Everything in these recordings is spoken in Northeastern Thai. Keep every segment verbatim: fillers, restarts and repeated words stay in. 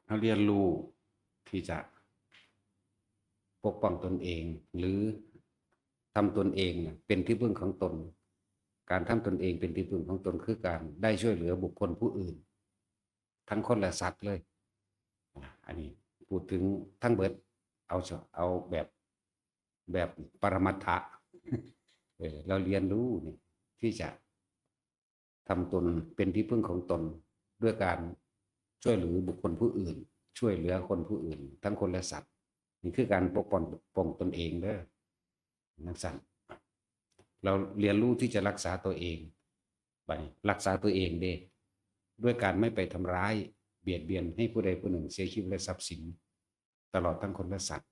เราเรียนรู้ที่จะปกป้องตนเอง หรือทำตนเองน่ะเป็นที่พึ่งของตน การทำตนเองเป็นที่พึ่งของตนคือการได้ช่วยเหลือบุคคลผู้อื่น ทั้งคนและสัตว์เลยนะอันนี้พูดถึงทั้งเบิด เอาเฉ- เอาแบบแบบปรมัตถะ เออเราเรียนรู้นี่ที่จะทำตนเป็นที่พึ่งของตน ด้วยการช่วยเหลือบุคคลผู้อื่น ช่วยเหลือคนผู้อื่น ทั้งคนและสัตว์ นี่คือการปกป้องป้องตนเองเด้อนักสั่นเราเรียนรู้ที่จะรักษาตัวเองบัดนี้รักษาตัวเองเด้ด้วยการไม่ไปทำร้ายเบียดเบียนให้ผู้ใดผู้หนึ่งเสียชีวิตและทรัพย์สิน ตลอดทั้งคนและสัตว์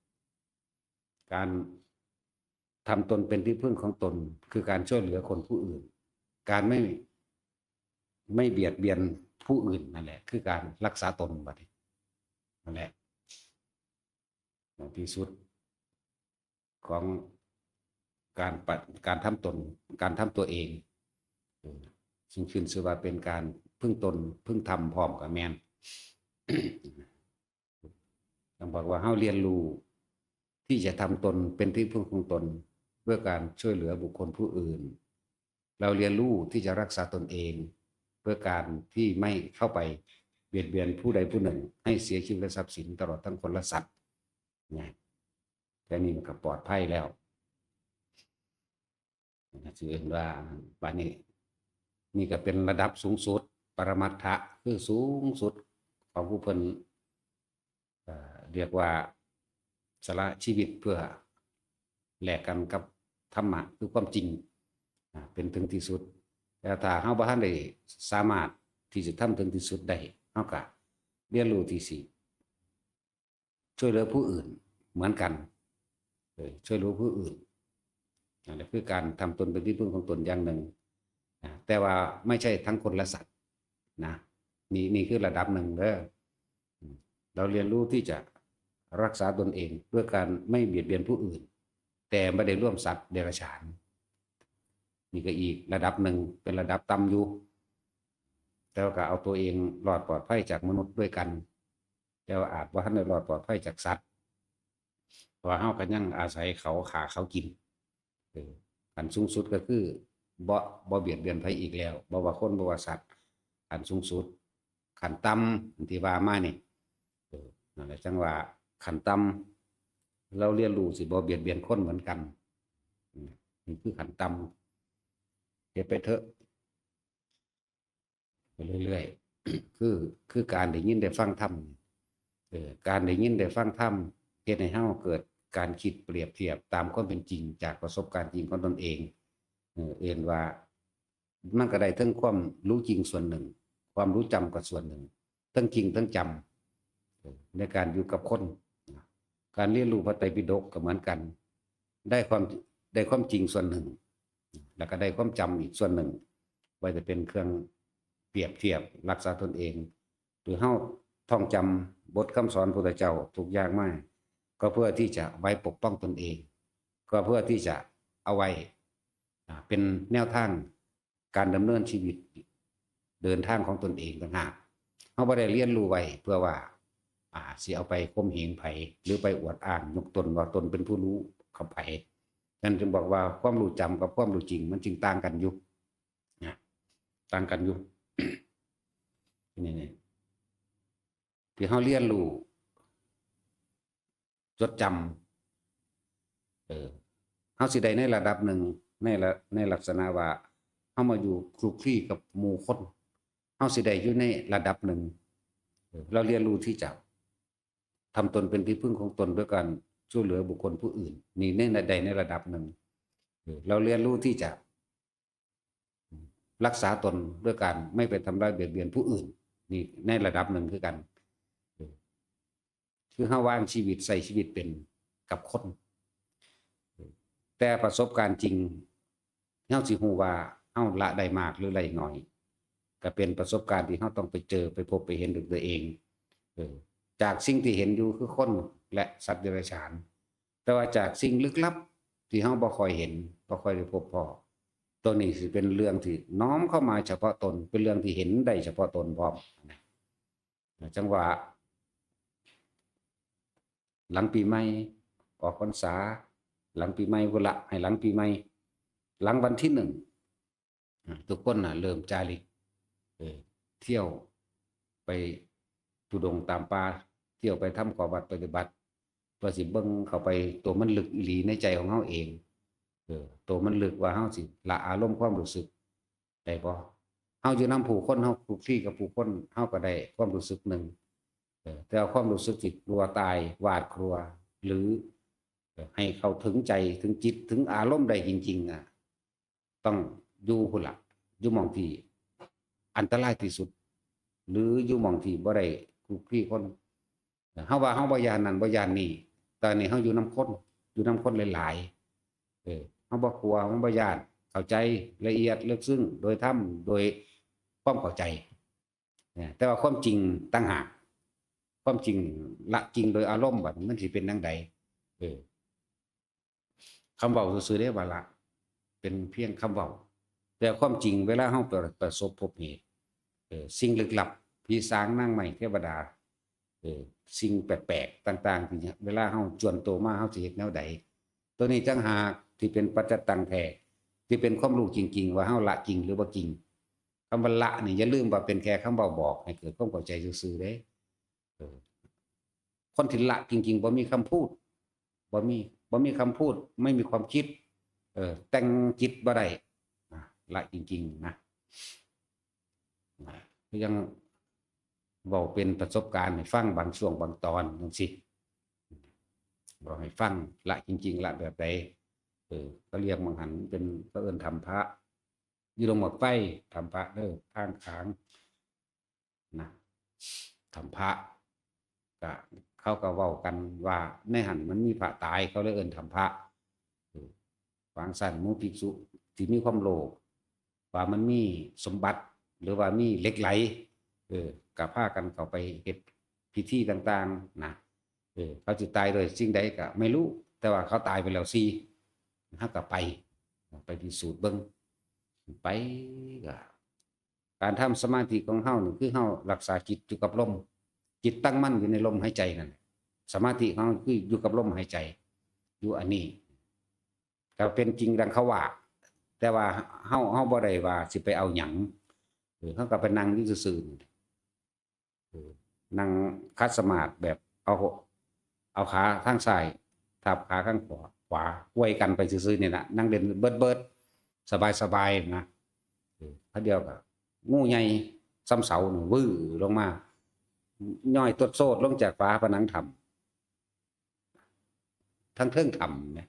การทำตนเป็นที่พึ่งของตน คือการช่วยเหลือคนผู้อื่น การไม่ไม่เบียดเบียนผู้อื่นนั่นแหละ คือการรักษาตนบัดนี้นั่นแหละที่สุดของการปะการทำตน การทำตัวเองเออซึ่งขึ้นชื่อว่าเป็นการพึ่งตนพึ่งธรรมพร้อมกับแม่น ต้องบอกว่าเราเรียนรู้ที่จะทำตนเป็นที่พึ่งของตนด้วยการช่วยเหลือบุคคลผู้อื่น เราเรียนรู้ที่จะรักษาตนเองด้วยการที่ไม่เข้าไปเบียดเบียนผู้ใดผู้หนึ่งให้เสียชีวิตและทรัพย์สินตลอดทั้งคนและสัตว์นะแค่นี้มันก็ปลอดภัยแล้วนะชื่อเอิ้นว่าบัดนี้ นี่ก็เป็นระดับสูงสุด ปรมัตถะคือสูงสุดของผู้เพิ่นเอ่อเรียกว่าสละชีวิตเพื่อแลกกันกับธรรมะคือความจริงอ่าเป็นถึงที่สุด แต่ถ้าเฮาบ่ทันได้สามารถที่จะทำถึงที่สุดได้เฮาก็เรียนรู้ที่สิช่วยเหลือผู้อื่นเหมือนกันเออช่วยเหลือผู้อื่นนั่นแหละคือการทำตนเป็นที่พึ่งของตนอย่างหนึ่งนะแต่ว่าไม่ใช่ทั้งคนและสัตว์นะนี่นี่คือระดับหนึ่งเด้ออืมเราเรียนรู้ที่จะรักษาตนเองด้วยการไม่เบียดเบียนผู้อื่น แต่ไม่ได้ร่วมสัตว์เดรัจฉาน นี่ก็อีกระดับหนึ่งเป็นระดับต่ำอยู่ แต่ว่าก็เอาตัวเองรอดปลอดภัยจากมนุษย์ด้วยกัน แต่ว่าอาจว่าท่านได้รอดปลอดภัยจากสัตว์ เพราะว่าเฮาก็ยังอาศัยเขาฆ่าเขากินเอออันสูงสุดก็คือบ่บ่เบียดเบียนไผอีกแล้วบ่ว่าคนบ่ว่าสัตว์อันสูงสุด ขั้นต่ำอันที่ว่ามานี่เออนั่นแหละจังว่าขั้นต่ำเราเรียนรู้สิบ่เบียดเบียนคนเหมือนกันอืมนี่คือขั้นต่ำเฮ็ดไปเถอะไปเรื่อยๆคือคือการได้ยินได้ฟังธรรมเออการได้ยินได้ฟังธรรมเฮ็ดให้เฮาเกิดการคิดเปรียบเทียบตามความเป็นจริงจากประสบการณ์จริงของตนเองเออเอิ้นว่า มันก็ได้ทั้งความรู้จริงส่วนหนึ่ง ความรู้จำก็ส่วนหนึ่ง ทั้งจริงทั้งจำในการอยู่กับคนการเรียนรู้พระไตรปิฎกก็เหมือนกัน ได้ความได้ความจริงส่วนหนึ่ง แล้วก็ได้ความจำอีกส่วนหนึ่ง ไว้จะเป็นเครื่องเปรียบเทียบรักษาตนเอง หรือเฮาท่องจำบทคำสอนพุทธเจ้าทุกอย่างมาก็เพื่อที่จะไว้ปกป้องตนเอง ก็เพื่อที่จะเอาไว้อ่าเป็นแนวทางการดำเนินชีวิตเดินทางของตนเองต่างหากเฮาบ่ได้เรียนรู้ไว้เพื่อว่าอ่าสิเอาไปข่มเหงไผหรือไปอวดอ้างยกตนว่าตนเป็นผู้รู้กับไผฉะนั้นจึงบอกว่าความรู้จำกับความรู้จริงมันจึงต่างกันอยู่นะต่างกันอยู่นี่นี่ที่เฮาเรียนรู้ จดจำเออเฮาสิได้ในระดับหนึ่งในละในลักษณะว่าเฮามาอยู่คลุกคลีกับหมู่คนเฮาสิได้อยู่ในระดับหนึ่งเออเราเรียนรู้ที่จะทำตนเป็นที่พึ่งของตนด้วยการช่วยเหลือบุคคลผู้อื่นนี่ในได้ในระดับหนึ่งเออเราเรียนรู้ที่จะ รักษาตนด้วยการไม่ไปทำร้ายเบียดเบียนผู้อื่นนี่ในระดับหนึ่งคือกันคือเฮาวางชีวิตใช้ชีวิตเป็นกับคนแต่ประสบการณ์จริงเฮาสิฮู้ว่าเฮาละได้มากหรือได้น้อยก็เป็นประสบการณ์ที่เฮาต้องไปเจอไปพบไปเห็นด้วยตัวเองเออจากสิ่งที่เห็นอยู่คือคนและสัตว์เดรัจฉาน แต่ว่าจากสิ่งลึกลับที่เฮาบ่ค่อยเห็นบ่ค่อยได้พบพ้อตัวนี้สิเป็นเรื่องที่น้อมเข้ามาเฉพาะตนเป็นเรื่องที่เห็นได้เฉพาะตนพร้อมนะจังว่า หลังปีใหม่ ออกพรรษา หลังปีใหม่พุ้นละ ให้หลังปีใหม่ หลังวันที่หนึ่ง อ่า ทุกคนน่ะ เริ่มจาริก เออ เที่ยวไปธุดงค์ตามป่า เที่ยวไปทำข้อวัดปฏิบัติ เพื่อสิเบิ่งเข้าไปตัวมันลึกอีหลีในใจของเฮาเอง เออ ตัวมันลึกว่าเฮาสิละอารมณ์ความรู้สึกได้บ่ เฮาอยู่นำผู้คน เฮาคลุกคลีกับผู้คน เฮาก็ได้ความรู้สึกหนึ่ง เออ แต่ว่าความรู้สึกที่กลัวตาย หวาดกลัว หรือ เออ ให้เข้าถึงใจ ถึงจิต ถึงอารมณ์ได้จริงๆ น่ะ ต้องอยู่พุ้นละ อยู่หม่องที่อันตรายที่สุด หรืออยู่หม่องที่บ่ได้คลุกคลีคน เฮาว่าเฮาบ่ย้านนั่นบ่ย้านนี่ แต่นี่เฮาอยู่นำคน อยู่นำคนหลายๆ เออ เฮาบ่กลัว เฮาบ่ย้าน เข้าใจละเอียดลึกซึ้ง โดยธรรม โดยความเข้าใจ นะ แต่ว่าความจริงต่างหาก ความจริงละจริงโดยอารมณ์บัดนี้มันสิเป็นจั่งใด เออ คำเว้าซื่อๆเด้ว่าละ เป็นเพียงคำเว้า แต่ความจริงเวลาเฮาประ ประสบพบเหตุ เออ สิ่งลึกลับ ผีสางนางไม้เทวดา เออ สิ่งแปลกๆต่างๆ ที่เวลาเฮาจวนตัวมา เฮาสิเฮ็ดแนวใด ตัวนี้ต่างหากที่เป็นปัจจัตตังแท้ ที่เป็นความรู้จริงๆ ว่าเฮาละจริงหรือบ่จริง คำว่าละนี่อย่าลืมว่าเป็นแค่คำเว้าบอกให้เกิดความเข้าใจซื่อๆเด้ เออ คนที่ละจริงๆ บ่มีคำพูด บ่มี บ่มีคำพูด ไม่มีความคิด เออ แต่งจิตบ่ได้ อ่ะ ละจริงๆ นะ ก็ยังเว้าเป็นประสบการณ์ให้ฟังบางช่วงบางตอนจั่งซี้ เว้าให้ฟัง ละจริงๆ ละแบบใด เออ เขาเรียกบางหันเป็น เขาเอิ้นถ้ำพระ อยู่ดงบักไฟ ถ้ำพระเด้อ ทางขาง นะ ถ้ำพระ ก็ เขาก็เว้ากันว่าในหั้นมันมีพระตาย เขาเลยเอิ้นถ้ำพระ เออ ว่าจั่งซั้น หมู่ภิกษุที่มีความโลภ ว่ามันมีสมบัติ หรือว่ามีเหล็กไหล เออ ก็พากันเข้าไปเฮ็ดพิธีต่างๆ นะ เออ เขาสิตายด้วยสิ่งใดก็ไม่รู้ แต่ว่าเขาตายไปแล้วสี่ เฮาก็ไป ไปพิสูจน์เบิ่ง ไปก็ การทำสมาธิของเฮานี่คือเฮารักษาจิตอยู่กับลม จิตตั้งมั่นอยู่ในลมหายใจนั่นแหละ สมาธิของเฮาคืออยู่กับลมหายใจ อยู่อันนี้ ก็เป็นจริงดังเขาว่า แต่ว่าเฮา เฮาบ่ได้ว่าสิไปเอาหยัง เออ เฮาก็ไปนั่งอยู่ซื่อๆนี่ เออ นั่งขัดสมาธิแบบเอา เอาขาข้างซ้ายทับขาข้างขวา ขวาอวยกันไปซื่อๆนี่ล่ะ นั่งเล่นเบิดๆ สบายๆนะ เออ พอเดียวก็ งูใหญ่ส่ำเสานี่วื้อลงมา ย่อยตดโซดลงจากฝาผนังถ้ำ ทั้งเทิงถ้ำเนี่ย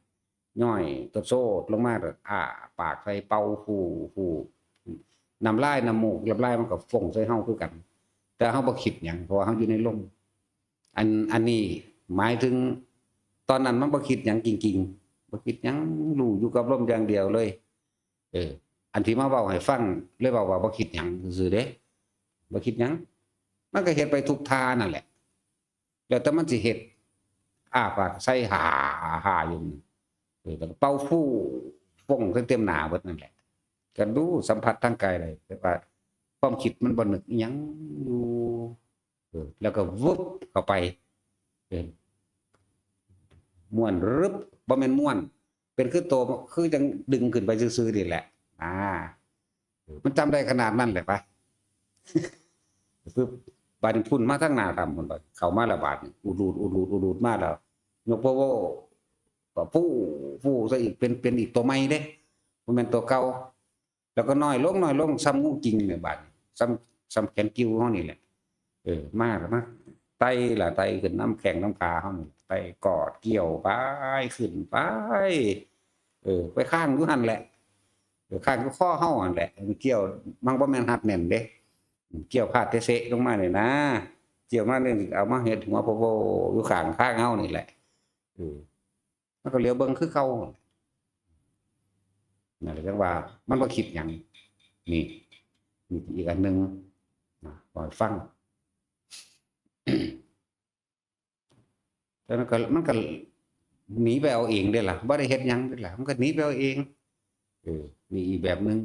ย่อยตดโซดลงมา แบบอ้าปากใส่เป่าฟู่ฟู่ น้ำลายน้ำมูกน้ำลายมันก็ฟงใส่เฮาคือกัน แต่เฮาบ่คิดหยัง เพราะว่าเฮาอยู่ในลม อัน อันนี้หมายถึง ตอนนั้นมันบ่คิดหยังจริงๆ บ่คิดหยัง รู้อยู่กับลมอย่างเดียวเลย เออ อันที่มาเว้าให้ฟัง เลยเว้าว่าบ่คิดหยังซื่อๆเด้ บ่คิดหยัง มันก็เฮ็ดไปทุกท่านั่นแหละ แล้วแต่มันสิเฮ็ด อ้าปากใส่ฮ่าฮ่าอยู่นั่น เออ แล้วก็เป่าฟู่ฟงใส่เต็มหน้าเบิดนั่นแหละ ก็รู้สัมผัสทางกายได้ แต่ว่าความคิดมันบ่นึกอิหยังอยู่ เออ แล้วก็วึบเข้าไป เออ ม้วนรึบ บ่แม่นม้วน เป็นคือโต คือจั่งดึงขึ้นไปซื่อๆนี่แหละ อ่า เออ มันจำได้ขนาดนั้นแหละปะ ปึ๊บ บาดนี้พุ่นมาทางหน้าถ้ำ พุ่นบาดเข้ามาแล้ว บาดนี้อุดรูด อุดรูด อุดรูดมาแล้ว ยกโพโว ก็ฟู่ ฟู่ซะอีก เป็น เป็นอีกตัวใหม่เด้ บ่แม่นตัวเก่า แล้วก็น้อยลง น้อยลง ส่ำงูจริงเนี่ย บาดนี้ ส่ำ ส่ำแขนกิ่วเฮานี่แหละ เออ มาแล้วมา ไต่ล่ะ ไต่ขึ้นนำแข้งนำขาเฮานี่ ไต่กอดเกี่ยวไป ขึ้นไป เออ ไปค้างอยู่หั่นแหละ เออ ค้างอยู่คอเฮาหั่นแหละ เกี่ยว มันบ่แม่นรัดแน่นเด้ เกี่ยวพาดเตะเซะลงมานี่นะ เกี่ยวมานี่ เอามาเฮ็ดหัวโพโวอยู่ข้างคางเฮานี่แหละ เออ มันก็เหลียวเบิ่งคือเก่า นั่นแหละจั่งว่ามันบ่คิดหยัง นี่ นี่อีกอันหนึ่งนะ เว้าให้ฟัง แต่มันก็ มันก็หนีไปเอาเองเด้ล่ะ บ่ได้เฮ็ดหยังเด้ล่ะ มันก็หนีไปเอาเอง เออ นี่อีกแบบหนึ่ง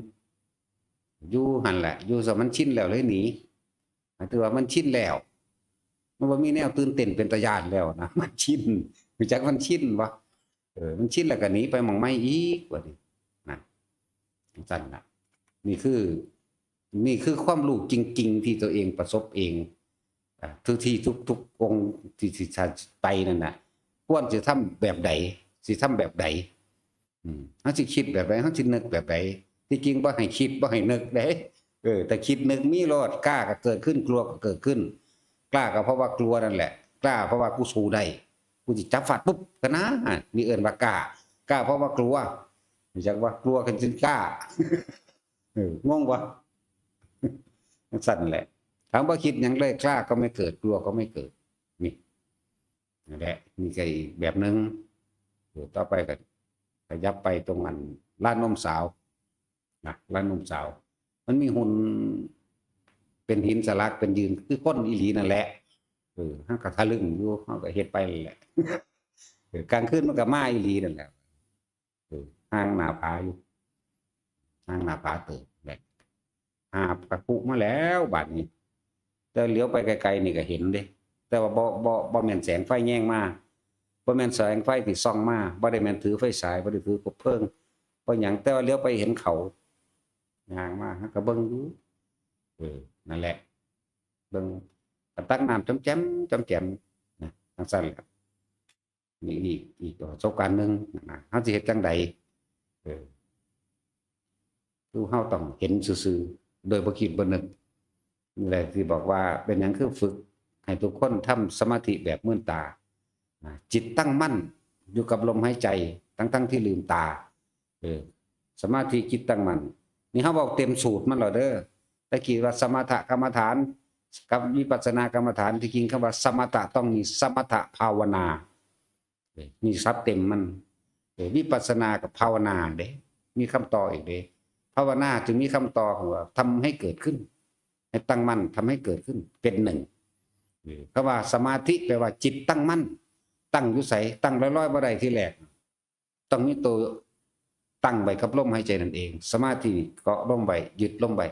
อยู่หั่นแหละ อยู่ซะมันชินแล้วเลยหนี หมายถึงว่ามันชินแล้ว มันบ่มีแนวตื่นเต้นเป็นตาย้านแล้วนะ มันชิน รู้จักมันชินบ่ เออ มันชินแล้วก็หนีไปหม่องใหม่อีก บัดนี้ นั่น จั่งซั่นน่ะ นี่คือ นี่คือความรู้จริงๆที่ตัวเองประสบเอง อ่ะ ทุกที่ทุกๆองค์ที่ ที่ไปนั่นน่ะ ควรสิทำแบบใด สิทำแบบใด อืม เฮาสิคิดแบบใด เฮาสินึกแบบใด ที่จริงบ่ให้คิด บ่ให้นึกเด้ เออ แต่คิดนึกมีโลด กล้าก็เกิดขึ้น กลัวก็เกิดขึ้น กล้าก็เพราะว่ากลัวนั่นแหละ กล้าเพราะว่ากูสู้ได้ กูสิจับฟาดปุ๊บ ก็นะ นี่เอิ้นว่ากล้า กล้าเพราะว่ากลัว รู้จักว่ากลัวกันจนกล้า เออ งงบ่ จั่งซั่นแหละ ถามว่าคิดหยังเลย กล้าก็ไม่เกิด กลัวก็ไม่เกิด นี่ นั่นแหละ นี่ก็อีกแบบหนึ่ง เออ ต่อไปก็ขยับไปตรงอันลานนมสาว นะ ลานนมสาว มันมีหุ่นเป็นหินสลักเป็นยืน คือคนอีหลีนั่นแหละ เออ เฮาก็ทะลึ่งอยู่ เฮาก็เฮ็ดไปนั่นแหละ เออ กลางคืนมันก็มาอีหลีนั่นแหละ เออ ห่างหน้าผาอยู่ ห่างหน้าผาเติบแหละ หาบกระปุมาแล้ว บาดนี้ แต่เหลียวไปไกลๆนี่ก็เห็นเด้ แต่ว่าบ่ บ่ บ่แม่นแสงไฟแยงมา บ่แม่นแสงไฟที่ส่องมา บ่ได้แม่นถือไฟฉาย บ่ได้ถือคบเพลิง บ่หยัง แต่ว่าเหลียวไปเห็นเขา ย่างมา เฮาก็เบิ่งอยู่ เออ นั่นแหละ เบิ่ง ก็ตักน้ำจ้อมแจม จ้อมแจม นะ จั่งซั่นแหละ นี่อีก อีกประสบการณ์หนึ่งนะ เฮาสิเฮ็ดจั่งใด เออ คือเฮาต้องเห็นซื่อๆ โดยบ่คิดบ่นึก นี่แหละที่บอกว่าเป็นหยังคือฝึกให้ทุกคนทำสมาธิแบบมืนตา นะ จิตตั้งมั่นอยู่กับลมหายใจ ทั้งๆที่ลืมตา เออ สมาธิจิตตั้งมั่น นี่เฮาเว้าเต็มสูตรมันแล้วเด้อ แต่กี้ว่าสมถกรรมฐานกับวิปัสสนากรรมฐาน ที่จริงคำว่าสมถะต้องมีสมถภาวนา เออ นี่ศัพท์เต็มมัน เออ วิปัสสนากับภาวนาเด้ มีคำต่ออีกเด้ ภาวนาจึงมีคำต่อว่าทำให้เกิดขึ้น ให้ตั้งมั่น ทำให้เกิดขึ้น เป็นหนึ่ง เออ คำว่าสมาธิแปลว่าจิตตั้งมั่น ตั้งอยู่ไส ตั้งลอยๆบ่ได้ทีแรก ต้องมีตัวตั้งไว้กับลมหายใจนั่นเอง สมาธินี่เกาะลมไว้ ยึดลมไว้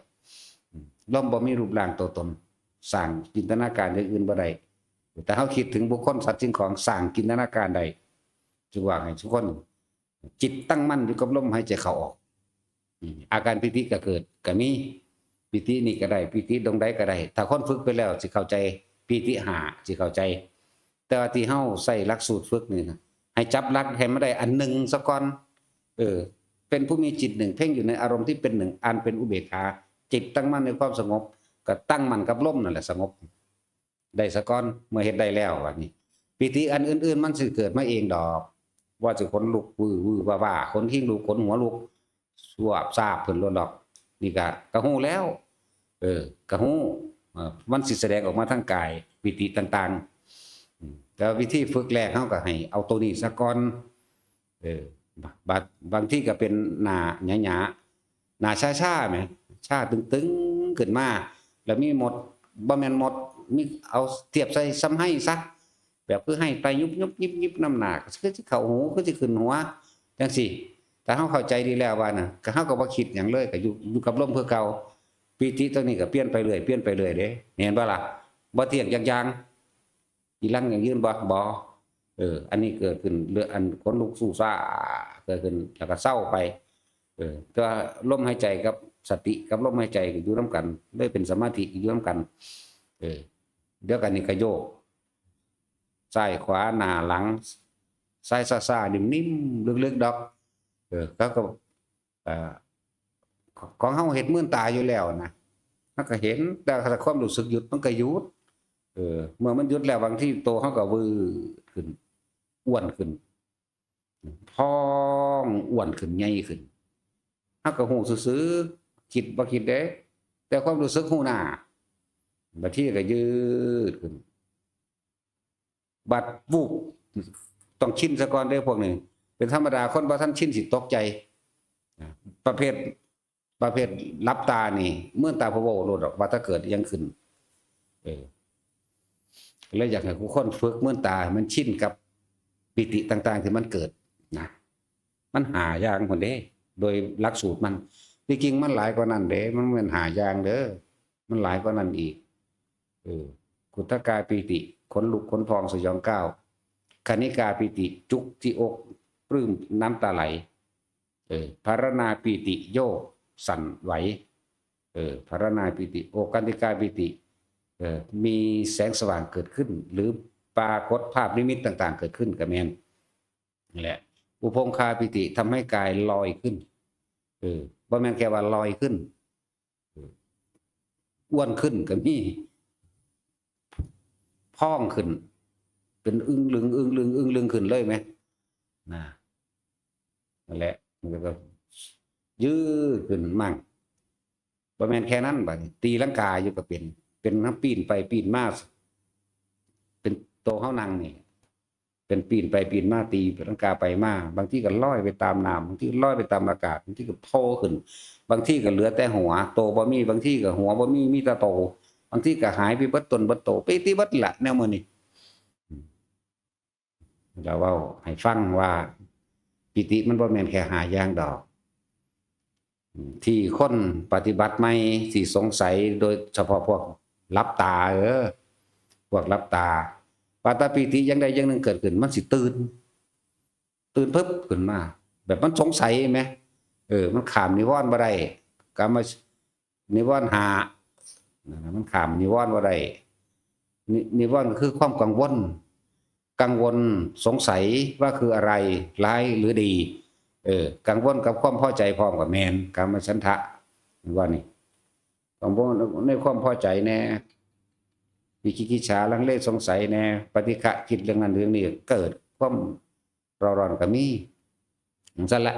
อืม ลมบ่มีรูปร่างตัวตน สร้างจินตนาการอย่างอื่นบ่ได้ แต่เฮาคิดถึงบุคคลสัตว์สิ่งของ สร้างจินตนาการได้ จึงว่าให้ทุกคน จิตตั้งมั่นอยู่กับลมหายใจเข้าออก อืม อาการปีติก็เกิด ก็มี ปีตินี่ก็ได้ ปีติดวงใดก็ได้ ถ้าคนฝึกไปแล้วสิเข้าใจ ปีติห้าสิเข้าใจ แต่ว่าที่เฮาใช้หลักสูตรฝึกนี่นะ ให้จับหลักให้มันได้อันหนึ่งซะก่อน เออ เป็นผู้มีจิตหนึ่ง เพ่งอยู่ในอารมณ์ที่เป็นหนึ่ง อันเป็นอุเบกขา จิตตั้งมั่นในความสงบ ก็ตั้งมั่นกับลมนั่นแหละสงบ ได้ซะก่อน เมื่อเฮ็ดได้แล้ว บัดนี้ ปีติอันอื่นๆ มันสิเกิดมาเองดอก ว่าสิขนลุกวื้อวื้อว้าว้า ขนคิงลุก ขนหัวลุก สวบซาบขึ้นโลดดอก นี่ก็ ก็ฮู้แล้ว เออ ก็ฮู้ เอ่อ มันสิแสดงออกมาทางกาย ปีติต่างๆ อืม แต่ว่าวิธีฝึกแรกเฮาก็ให้เอาตัวนี้ซะก่อน เออ บาด บางทีก็เป็นหน้าหยาๆ หน้าชาๆ แหม ชาตึงๆ ขึ้นมา แล้วมีมด บ่แม่นมด มี เอาเทียบใส่ส่ำไฮซะ แบบคือไฮไตยุบๆ ยิบๆ นำหน้า คือสิเข้าหู คือสิขึ้นหัว จั่งซี้ ถ้าเฮาเข้าใจดีแล้วว่าน่ะ ก็เฮาก็บ่คิดหยังเลย ก็อยู่ อยู่กับลมคือเก่า ปีติตัวนี้ก็เปลี่ยนไปเรื่อย เปลี่ยนไปเรื่อยเด้ เห็นบ่ล่ะ บ่เที่ยงจักอย่าง อีหลังยังยืนบ่ บ่ เออ อันนี้เกิดขึ้น เลือด อันขนลุกสู้ซ่า เกิดขึ้น แล้วก็เซาไป เออ แต่ว่าลมหายใจกับสติกับลมหายใจก็อยู่นำกัน เลยเป็นสมาธิอยู่นำกัน เออ เดี๋ยวกันนี่ก็โยก ซ้ายขวาหน้าหลัง ซ้ายซ้าๆ นิ่มๆ ลึกๆ ดอก เออ เขาก็ เอ่อ ของเฮาเฮ็ดมืนตาอยู่แล้วนะ มันก็เห็น แต่ถ้าความรู้สึกหยุดมันก็หยุด เออ เมื่อมันหยุดแล้วบางทีโตเฮาก็วืดขึ้น อ้วนขึ้น พองอ้วนขึ้น ใหญ่ขึ้น เฮาก็ฮู้ซื่อๆ คิดบ่คิดเด้ แต่ความรู้สึกฮู้หน้า บางทีก็ยืดขึ้น บัดวูบ ต้องชินซะก่อนเด้อพวกนี้ เป็นธรรมดา คนบ่ทันชินสิตกใจ ประเภท ประเภทหลับตานี่ มืนตาพะโวโลดดอก ว่าถ้าเกิดอิหยังขึ้น เออ เลยอยากให้ทุกคนฝึกมืนตาให้มันชินกับปีติต่างๆ ที่มันเกิดนะ มันห้าอย่างพุ้นเด้ โดยหลักสูตรมัน ที่จริงมันหลายกว่านั้นเด้ มันแม่นห้าอย่างเด้อ มันหลายกว่านั้นอีก เออ ขุทกายปีติ ขนลุกขนพองสยองก้าว คณิกาปีติจุกที่อก ปลื้มน้ำตาไหล เออ ภารณาปีติโยกสั่นไหว เออ ภารณาปีติ โอคันติกาปีติ เออ มีแสงสว่างเกิดขึ้น หรือปรากฏภาพนิมิตต่างๆ เกิดขึ้นก็แม่น นั่นแหละ อุพงคาปีติทำให้กายลอยขึ้น เออ บ่แม่นแค่ว่าลอยขึ้น เออ อ้วนขึ้นก็มี พองขึ้น เป็นอึ้งลึง อึ้งลึง อึ้งลึงขึ้นเลยไหม นะ นั่นแหละ มันก็ยืดขึ้นมั่ง บ่แม่นแค่นั้น บัดนี้ตีลังกาอยู่ก็เป็น เป็นทั้งปีนไปปีนมา เป็นโตเฮานั่งนี่ เป็นปีนไปปีนมา ตีลังกาไปมา บางทีก็ลอยไปตามน้ำ บางทีก็ลอยไปตามอากาศ บางทีก็โผล่ขึ้น บางทีก็เหลือแต่หัว โตบ่มี บางทีก็หัวบ่มี มีแต่โต บางทีก็หายไปเบิดตนเบิดโต ไปที่เบิดละแนวมื้อนี้ แล้วเว้าให้ฟังว่า ปีติมันบ่แม่นแค่ห้าอย่างดอก ที่คนปฏิบัติใหม่สิสงสัย โดยเฉพาะพวกหลับตา เออ พวกหลับตา ว่าแต่ปีติอย่างใดอย่างหนึ่งเกิดขึ้น มันสิตื่น ตื่นปึ๊บขึ้นมา แบบมันสงสัยไหม เออ มันข้ามนิวรณ์บ่ได้ กามนิวรณ์ห้า นั่นน่ะ มันข้ามนิวรณ์บ่ได้ นิ- นิวรณ์ก็คือความกังวล กังวลสงสัยว่าคืออะไร ร้ายหรือดี เออ กังวลกับความพอใจพร้อมกับแม่น กามฉันทะ ว่านี่ กังวลในความพอใจแน่ วิจิกิจฉาลังเลสงสัยแน่ ปฏิฆะคิดเรื่องนั้นเรื่องนี้ เกิดความเร่าร้อนก็มี จั่งซั้นละ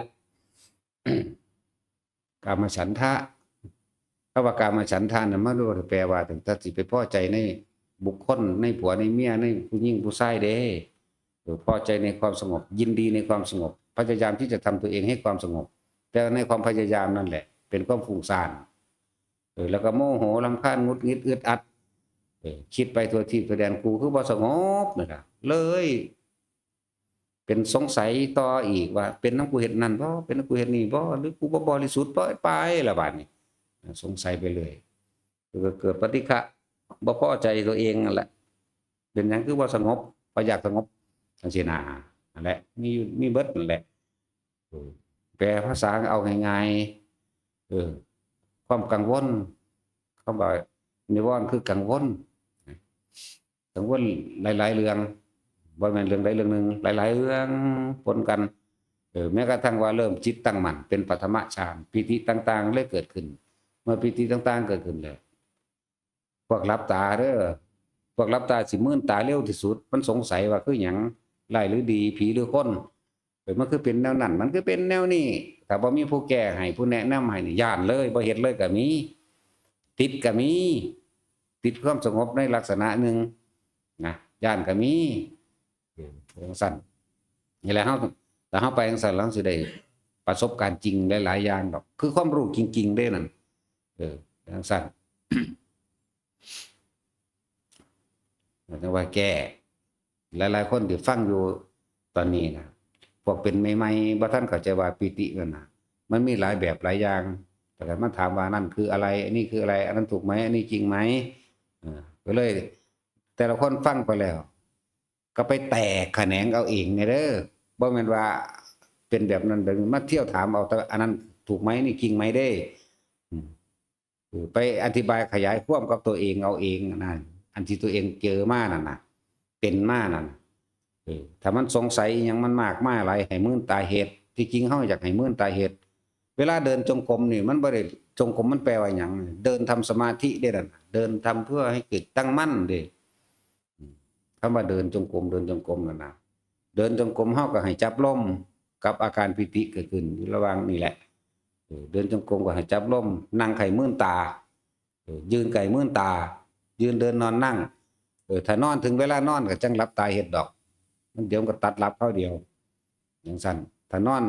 กามฉันทะ คำว่ากามฉันทะน่ะ มันบ่ได้แปลว่า ถ้าสิไปพอใจในบุคคล ในผัว ในเมีย ในผู้หญิงผู้ชายเด้ เออ พอใจในความสงบ ยินดีในความสงบ พยายามที่จะทำตัวเองให้ความสงบ แต่ในความพยายามนั่นแหละ เป็นความฟุ้งซ่าน เออ แล้วก็โมโห รำคาญ หงุดหงิด อึดอัด เออ คิดไปทั่วทิศทั่วแดน กูคือบ่สงบ นะครับ เลย เป็นสงสัยต่ออีกว่า เป็นนำกูเฮ็ดนั่นบ่ เป็นนำกูเฮ็ดนี่บ่ หรือกูบ่บริสุทธิ์บ่ ไปละบาดนี้ สงสัยไปเรื่อย ก็เกิดปฏิฆะ บ่พอใจตัวเองนั่นแหละ เป็นหยังคือบ่สงบ บ่อยากสงบ จั่งซี้นะ นั่นแหละ มีอยู่ มีเบิดนั่นแหละ เออ แปลภาษาเอาง่ายๆ เออ ความกังวล คำว่านิวรณ์คือกังวล กังวลหลายๆ เรื่อง บ่แม่นเรื่องใดเรื่องหนึ่ง หลายๆ เรื่องปนกัน เออ แม้กระทั่งว่าเริ่มจิตตั้งมั่น เป็นปฐมฌาน ปีติต่างๆ เลยเกิดขึ้น เมื่อปีติต่างๆ เกิดขึ้นแล้ว พวกหลับตาเด้อ พวกหลับตาสิมืนตาเร็วที่สุด มันสงสัยว่าคือหยัง ร้ายหรือดี ผีหรือคน เออ มันคือเป็นแนวนั้น มันคือเป็นแนวนี้ ถ้าบ่มีผู้แก้ให้ ผู้แนะนำให้นี่ ย้านเลย บ่เฮ็ดเลยก็มี ติดก็มี ติดความสงบในลักษณะหนึ่งนะ ย้านก็มี เออ จั่งซั้น นี่แหละ เฮา ถ้าเฮาไปจั่งซั้น เราสิได้ประสบการณ์จริงหลายๆ อย่างดอก คือความรู้จริงๆ เด้นั่น เออ จั่งซั้น หมายถึงว่าแก้ หลายๆ คนที่ฟังอยู่ตอนนี้นะ พวกเป็นใหม่ๆ บ่ทันเข้าใจว่าปีตินั่นน่ะ มันมีหลายแบบหลายอย่าง แต่ถ้ามาถามว่านั่นคืออะไร อันนี้คืออะไร อันนั้นถูกไหม อันนี้จริงไหม เออ ก็เลย แต่ละคนฟังไปแล้ว ก็ไปแตกแขนงเอาเองเนี่ยเด้อ บ่แม่นว่าเป็นแบบนั้นแบบนี้ มาเที่ยวถามเอา แต่อันนั้นถูกไหม นี่จริงไหมเด้ อืม เออ ไปอธิบายขยายความกับตัวเองเอาเองนะ อันที่ตัวเองเจอมานั่นน่ะ เป็นมานั่นน่ะ เออ ถ้ามันสงสัยอิหยังมันมากมายหลาย ให้มืนตาเฮ็ด ที่จริงเฮาอยากให้มืนตาเฮ็ด เวลาเดินจงกรมนี่ มันบ่ได้ จงกรมมันแปลว่าหยัง เดินทำสมาธิเด้นั่นน่ะ เดินทำเพื่อให้จิตตั้งมั่นเด้ อืม คำว่าเดินจงกรม เดินจงกรมนั่นน่ะ เดินจงกรมเฮาก็ให้จับลมกับอาการปีติเกิดขึ้นอยู่ระหว่างนี่แหละ เออ เดินจงกรมก็ให้จับลม นั่งก็ให้มืนตา เออ ยืนก็ให้มืนตา ยืนเดินนอนนั่ง เออ ถ้านอนถึงเวลานอนก็จั่งหลับตาเฮ็ดดอก มันเดี๋ยวมันก็ตัดหลับคราวเดียว จั่งซั้น ถ้านอน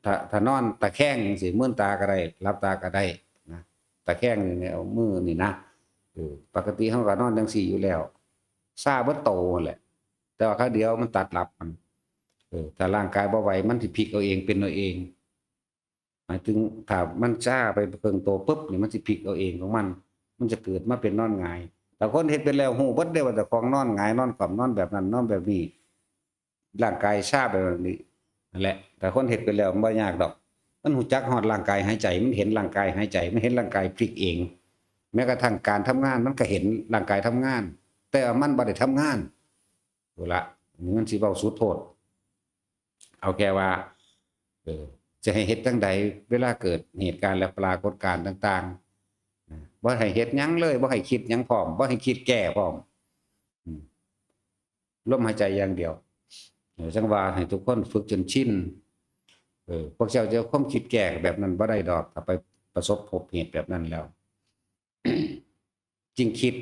ถ้า ถ้านอนตะแคงจั่งซี้ มืนตาก็ได้ หลับตาก็ได้นะ ตะแคงนี่ เอามือนี่นะ เออ ปกติเฮาก็นอนจั่งซี้อยู่แล้ว ซาเบิดโตนั่นแหละ แต่ว่าคราวเดียวมันตัดหลับมัน เออ ถ้าร่างกายบ่ไหว มันสิพลิกเอาเอง เป็นเอาเอง หมายถึงถ้ามันซาไปเคิ่งโตปุ๊บนี่ มันสิพลิกเอาเองของมัน มันจะเกิดมาเป็นนอนหงาย ถ้าคนเฮ็ดเป็นแล้วฮู้เบิดเด้ว่าเจ้าของนอนหงายนอนคว่ำนอนแบบนั้นนอนแบบนี้ ร่างกายชาแบบนี้ นั่นแหละ ถ้าคนเฮ็ดเป็นแล้วมันบ่ยากดอก มันฮู้จักฮอดร่างกายหายใจ มันเห็นร่างกายหายใจ มันเห็นร่างกายพลิกเอง แม้กระทั่งการทำงานมันก็เห็นร่างกายทำงาน แต่ว่ามันบ่ได้ทำงาน เอาละ มันสิเว้าสุดโพด เอาแค่ว่า เออ จะให้เฮ็ดจั่งใด เวลาเกิดเหตุการณ์และปรากฏการณ์ต่างๆ นะ บ่ให้เฮ็ดหยังเลย บ่ให้คิดหยังพร้อม บ่ให้คิดแก้พร้อม อืม ลมหายใจอย่างเดียว เออ จั่งว่าให้ทุกคนฝึกจนชิน เออ พวกเจ้าจะเอาความคิดแก้แบบนั้นบ่ได้ดอก ถ้าไปประสบพบเหตุแบบนั้นแล้ว ยิ่งคิด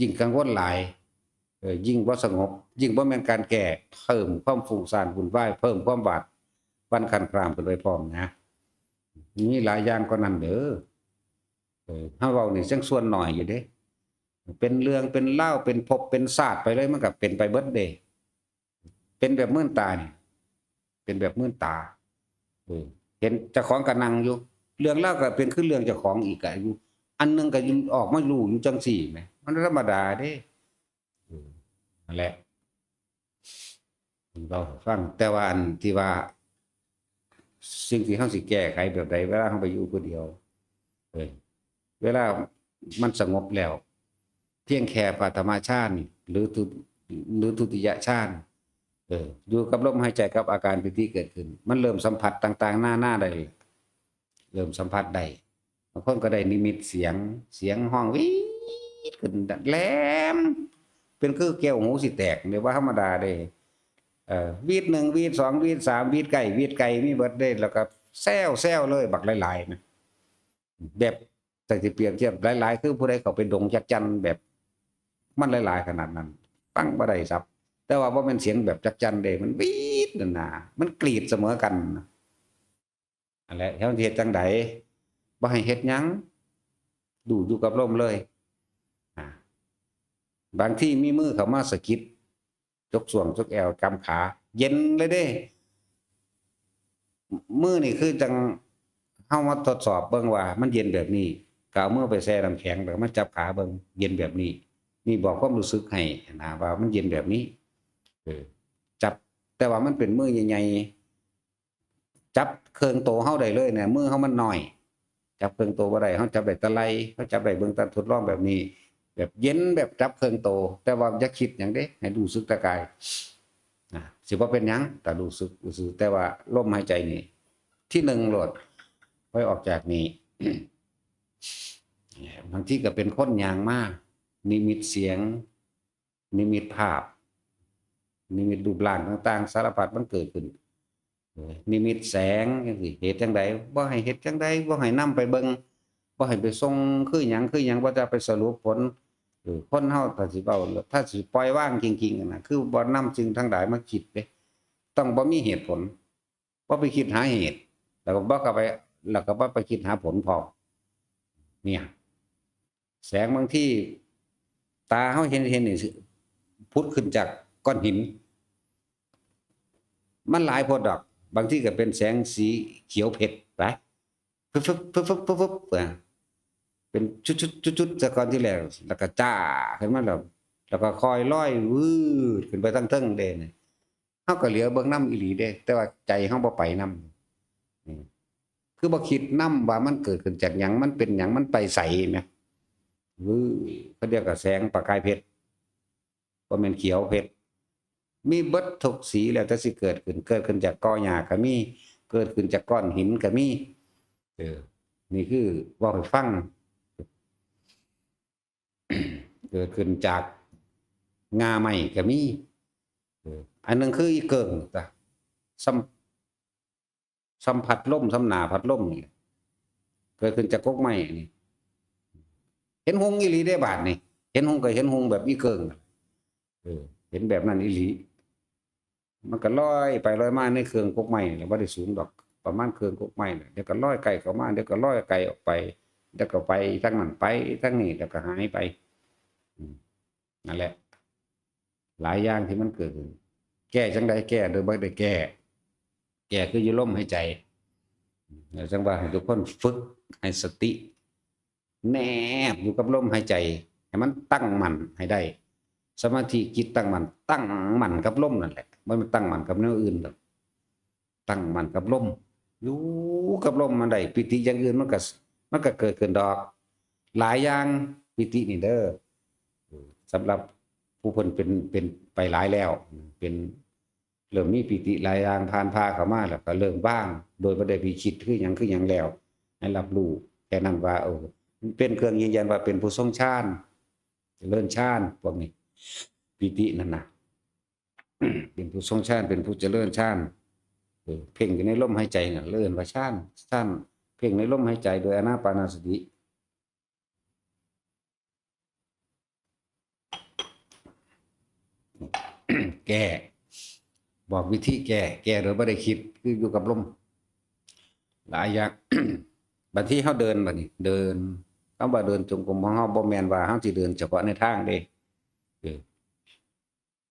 ยิ่งกังวลหลาย เออ ยิ่งบ่สงบ ยิ่งบ่แม่นการแก้ เพิ่มความฟุ้งซ่านวุ่นวาย เพิ่มความหวาดหวั่นคลานคลามขึ้นไปพร้อมนะ มีหลายอย่างกว่านั้นเด้อ เออ เฮาเว้านี่จั่งส่วนน้อยอยู่เด้ เป็นเรื่องเป็นราว เป็นภพเป็นชาติไปเลย มันก็เป็นไปเบิดเด้ เป็นแบบมืนตานี่ เป็นแบบมืนตา เออ เห็นเจ้าของก็นั่งอยู่ เรื่องราวก็เป็นคือเรื่องเจ้าของอีกอะอยู่ อันหนึ่งก็อยู่ออกมารู้อยู่จั่งซี้แหม มันธรรมดาเด้ เออ นั่นแหละ เว้าให้ฟัง แต่ว่าอันที่ว่า สิ่งที่เฮาสิแก้ไขแบบใด เวลาเฮาไปอยู่ผู้เดียว เออ เวลามันสงบแล้ว เพียงแค่ปฐมฌาน หรือทุ หรือทุติยฌาน เออ อยู่กับลมหายใจกับอาการปีติเกิดขึ้น มันเริ่มสัมผัสต่างๆนานาได้ เริ่มสัมผัสได้ บางคนก็ได้นิมิตเสียง เสียงฮ้องวีดขึ้นแหลม เป็นคือแก้วหูสิแตก เนี่ยบ่ธรรมดาเด้ เอ่อ วีดหนึ่ง วีดสอง วีดสาม วีดใกล้ วีดไกล มีเบิดเด้ แล้วก็แซวๆเลย บักหลายๆนะ แบบ แต่สิเปรียบเทียบหลายๆ คือผู้ใดเข้าไปดงจักจั่นแบบ มันหลายๆขนาดนั้น ฟังบ่ได้สับ แต่ว่าบ่แม่นเสียงแบบจักจั่นเด้ มันวีดนั่นน่ะ มันกรีดเสมอกันน่ะ นั่นแหละ เฮาสิเฮ็ดจั่งใด บ่ให้เฮ็ดหยัง ดูอยู่กับลมเลย อ่า บางทีมีมือเข้ามาสะกิด จกส้วงจกแอวกำขา เย็นเลยเด้ มือนี่คือจั่งเฮามาทดสอบเบิ่งว่ามันเย็นแบบนี้ ก็เอามือไปแช่น้ำแข็ง แล้วมาจับขาเบิ่ง เย็นแบบนี้ นี่บอกความรู้สึกให้นะ ว่ามันเย็นแบบนี้ เออ จับ แต่ว่ามันเป็นมือใหญ่ๆ จับเครื่องโตเฮาได้เลยเนี่ย มือเฮามันน้อย จับเครื่องโตบ่ได้ เฮาจับได้แต่ไหล่ เฮาจับได้เบิ่ง แต่ทดลองแบบนี้ แบบเย็น แบบจับเครื่องโต แต่ว่าอย่าคิดหยังเด้ ให้รู้สึกแต่กาย นะ สิบ่เป็นหยัง แต่รู้สึกซื่อๆ แต่ว่าลมหายใจนี่ ที่หนึ่งโลด ค่อยออกจากนี่ บางทีก็เป็นคนย่างมา นิมิตเสียง นิมิตภาพ นิมิตรูปร่างต่างๆ สารพัดมันเกิดขึ้น เออ นิมิตแสงจังซี้ เหตุจั่งใด บ่ให้เหตุจั่งใด บ่ให้นำไปเบิ่ง บ่ให้ไปส่ง คือหยัง คือหยัง บ่จะไปสรุปผล เออ คนเฮาถ้าสิเว้า ถ้าสิปล่อยวางจริงๆนะ คือบ่นำสิ่งทั้งหลายมาคิดเด้ ต้องบ่มีเหตุผล บ่ไปคิดหาเหตุ แล้วก็บ่ก็ไป แล้วก็บ่ไปคิดหาผลพร้อม เนี่ย แสงบางที ตาเฮาเห็น เห็นนี่ ผุดขึ้นจากก้อนหิน มันหลายโพดดอก บางทีก็เป็นแสงสีเขียวเพชรไป ฟึบๆๆๆๆ อ่ะ เป็นจุดๆๆๆ แต่ก่อนที่แรก แล้วก็จ้าขึ้นมาแล้ว แล้วก็ค่อยลอยวืดขึ้นไปทางเทิงเด้นี่ เฮาก็เหลียวเบิ่งนำอีหลีเด้ แต่ว่าใจเฮาบ่ไปนำ อืม คือบ่คิดนำว่ามันเกิดขึ้นจากหยัง มันเป็นหยัง มันไปไสแหม วืด เขาเรียกว่าแสงประกายเพชร บ่แม่นเขียวเพชร มีเบิดทุกสีแล้วแต่สิเกิดขึ้น เกิดขึ้นจากกอหญ้าก็มี เกิดขึ้นจากก้อนหินก็มี เออ นี่คือเว้าให้ฟัง เกิดขึ้นจากง่าไม้ก็มี เออ อันหนึ่งคืออีเกิ่งจ้ะ สัม- สัมผัสลม สัมหนาพัดลมนี่แหละ เกิดขึ้นจากกกไม้นี่ เห็นหุงอีหลีได้บาดนี่ เห็นหุงก็เห็นหุงแบบอีเกิ่ง เออ เห็นแบบนั้นอีหลี มันก็ลอยไปลอยมาในเครื่องกกไม้นี่แหละ บ่ได้สูงดอก ประมาณเครื่องกกไม้แหละ เดี๋ยวก็ลอยไกลเข้ามา เดี๋ยวก็ลอยไกลออกไป เดี๋ยวก็ไปทางนั้นไปทางนี้ แล้วก็หายไป อืม นั่นแหละ หลายอย่างที่มันเกิดขึ้น แก้จั่งใด แก้โดยบ่ได้แก้ แก้คืออยู่ลมหายใจ แล้วจั่งว่าให้ทุกคนฝึกให้สติ แนบอยู่กับลมหายใจ ให้มันตั้งมั่นให้ได้ สมาธิจิตตั้งมั่น ตั้งมั่นกับลมนั่นแหละ บ่แม่นตั้งมั่นกับแนวอื่นดอก ตั้งมั่นกับลม อยู่กับลมมันได้ ปีติอย่างอื่นมันก็ มันก็เกิดขึ้นดอก หลายอย่าง ปีตินี่เด้อ สำหรับผู้เพิ่นเป็น เป็นไปหลายแล้ว เป็น เริ่มมีปีติหลายอย่างผ่านพาเข้ามา แล้วก็เริ่มวาง โดยบ่ได้ไปคิดคือหยังคือหยังแล้ว ให้รับรู้แค่นั้นว่า เออ มันเป็นเครื่องยืนยันว่าเป็นผู้ทรงฌาน เจริญฌาน พวกนี้ ปีตินั่นน่ะ เป็นผู้ทรงฌาน เป็นผู้เจริญฌาน เออ เพ่งอยู่ในลมหายใจน่ะ เอิ้นว่าฌาน ฌาน เพ่งในลมหายใจโดยอานาปานสติ แก้ บอกวิธีแก้ แก้โดยบ่ได้คิด คืออยู่กับลม หลายอย่าง บางทีเฮาเดินบัดนี้ เดิน คำว่าเดินจงกรมของเฮาบ่แม่นว่าเฮาสิเดินเฉพาะในทางเด้ เอ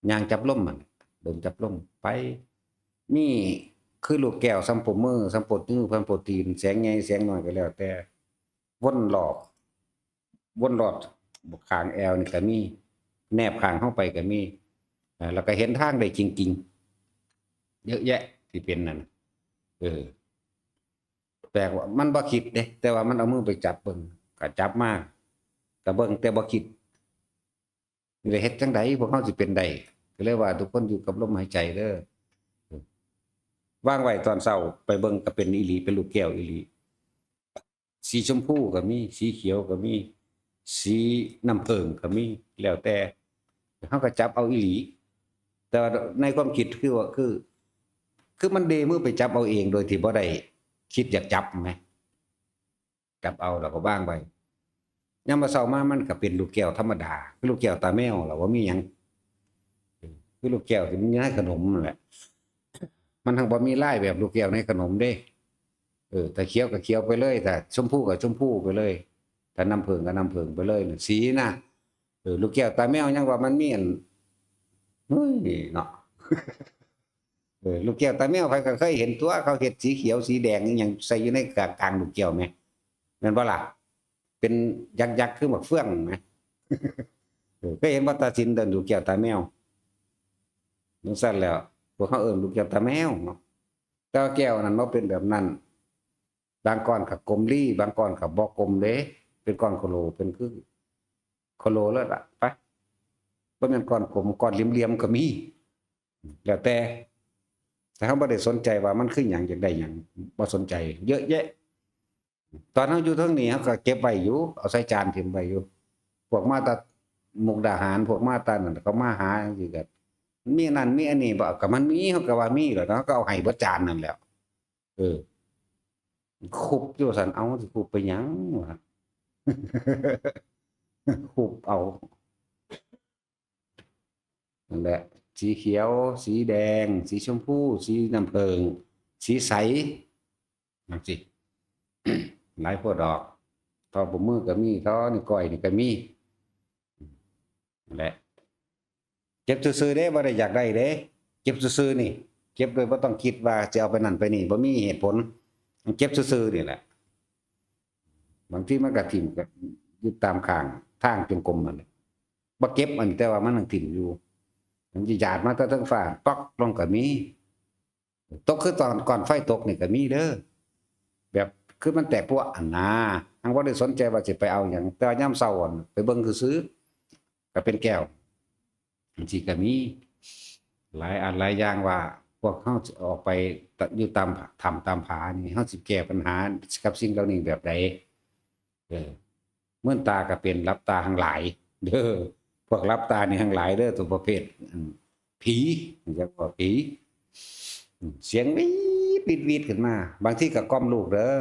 อ ย่างจับลมมัน เดินจับลมไป มีคือลูกแก้วส่ำโป้มือ ส่ำโป้นิ้ว ส่ำโป้ตีน แสงใหญ่แสงน้อยก็แล้วแต่ วนรอบ วนรอบข้างแอวนี่ก็มี แนบข้างเฮาไปก็มี เอ่อ แล้วก็เห็นทางได้จริงๆ เยอะแยะที่เป็นนั่น เออ แปลกว่ามันบ่คิดเด้ แต่ว่ามันเอามือไปจับเบิ่ง ก็จับมา ก็เบิ่งแต่บ่คิด สิได้เฮ็ดจั่งใดพวกเฮาสิเป็นได้ ก็เลยว่าทุกคนอยู่กับลมหายใจเด้อ วางไว้ตอนเช้าไปเบิ่งก็เป็นอีหลี เป็นลูกแก้วอีหลี สีชมพูก็มี สีเขียวก็มี สีน้ำผึ้งก็มี แล้วแต่ เฮาก็จับเอาอีหลี แต่ว่าในความคิดคือว่า คือ คือมันเดมือไปจับเอาเองโดยที่บ่ได้คิดอยากจับแหม จับเอาแล้วก็วางไว้ ยามมื้อเช้ามามันก็เป็นลูกแก้วธรรมดา คือลูกแก้วตาแมวล่ะ บ่มีหยัง คือลูกแก้วที่มันอยู่ในขนมนั่นแหละ มันทั้งบ่มีลายแบบลูกแก้วในขนมเด้ เออ ถ้าเขียวก็เขียวไปเลย ถ้าชมพูก็ชมพูไปเลย ถ้าน้ำผึ้งก็น้ำผึ้งไปเลยน่ะ สีนะ เออ ลูกแก้วตาแมวยังว่ามันมีอัน เฮ้ย เนาะ เออ ลูกแก้วตาแมว ใครก็เคยเห็นตัว เขาเฮ็ดสีเขียวสีแดงอิหยังใส่อยู่ในกลาง กลางลูกแก้วแหม แม่นบ่ล่ะ เป็นยักษ์ๆ คือหมากเฟืองแหม เออ เคยเห็นบ่ ตาสินเดินลูกแก้วตาแมว จั่งซั้นแหล้ว พวกเขาเอิ้นลูกแก้วตาแมวเนาะ แต่ว่าแก้วนั้นบ่เป็นแบบนั้น บางก้อนก็กลมลี บางก้อนก็บ่กลมเด้ เป็นก้อนโคโล เป็นคือโคโลเลยล่ะ ไป บ่แม่นก้อนกลม ก้อนเหลี่ยมๆ ก็มี แล้วแต่ แต่เฮาบ่ได้สนใจว่ามันคือหยัง อยากได้หยัง บ่สนใจ เยอะแยะ ตอนเฮาอยู่เทิงนี่ เฮาก็เก็บไว้อยู่ เอาใส่จานถิ่มไว้อยู่ พวกมาแต่มุกดาหาร พวกมาแต่นั่น เขามาหาจั่งซี้ก็ มีอันนั้น มีอันนี้บ่ ก็มันมี เฮาก็ว่ามีแหล้วเนาะ เฮาก็เอาให้เบิดจานนั่นแหล้ว เออ คุบอยู่ซั่น เอ้า สิคุบไปหยังวะ คุบเอา นั่นแหละ สีเขียว สีแดง สีชมพู สีน้ำผึ้ง สีใส จั่งซี้ หลายโพดดอก ท่อประมือก็มี ท่อนิ้วก้อยนี่ก็มี นั่นแหละ เก็บซื่อๆ เด้ บ่ได้อยากได้เด้ เก็บซื่อๆ นี่ เก็บโดยบ่ต้องคิดว่าสิเอาไปนั่นไปนี่ บ่มีเหตุผล เก็บซื่อๆ นี่แหละ บางทีมันก็ถิ่มก็อยู่ตามข้างทางจงกรมนั่นแหละ บ่เก็บอัน แต่ว่ามันยังถิ่มอยู่ มันสิหยาดมาแต่เทิงฟ้า ป๊อกลงก็มี ตกคือตอนก่อนไฟตกนี่ก็มีเด้อ แบบคือมันแตกปั๊วหั่นนะ หังบ่ได้สนใจว่าสิไปเอาหยัง แต่ว่ายามเช้าหั่นไปเบิ่งซื่อๆ ก็เป็นแก้ว จั่งซี้ก็มี หลายอันหลายอย่างว่า พวกเฮาสิออกไปอยู่ตามถ้ำตามผานี่ เฮาสิแก้ปัญหากับสิ่งเหล่านี้แบบใด เออ มื่นตาก็เป็น หลับตาแฮ่งหลาย เด้อ พวกหลับตานี่แฮ่งหลายเด้อ ตัวประเภท อัน ผี เรียกว่าผี อืม เสียงวีดวีดวีดขึ้นมา บางทีก็กล่อมลูกเด้อ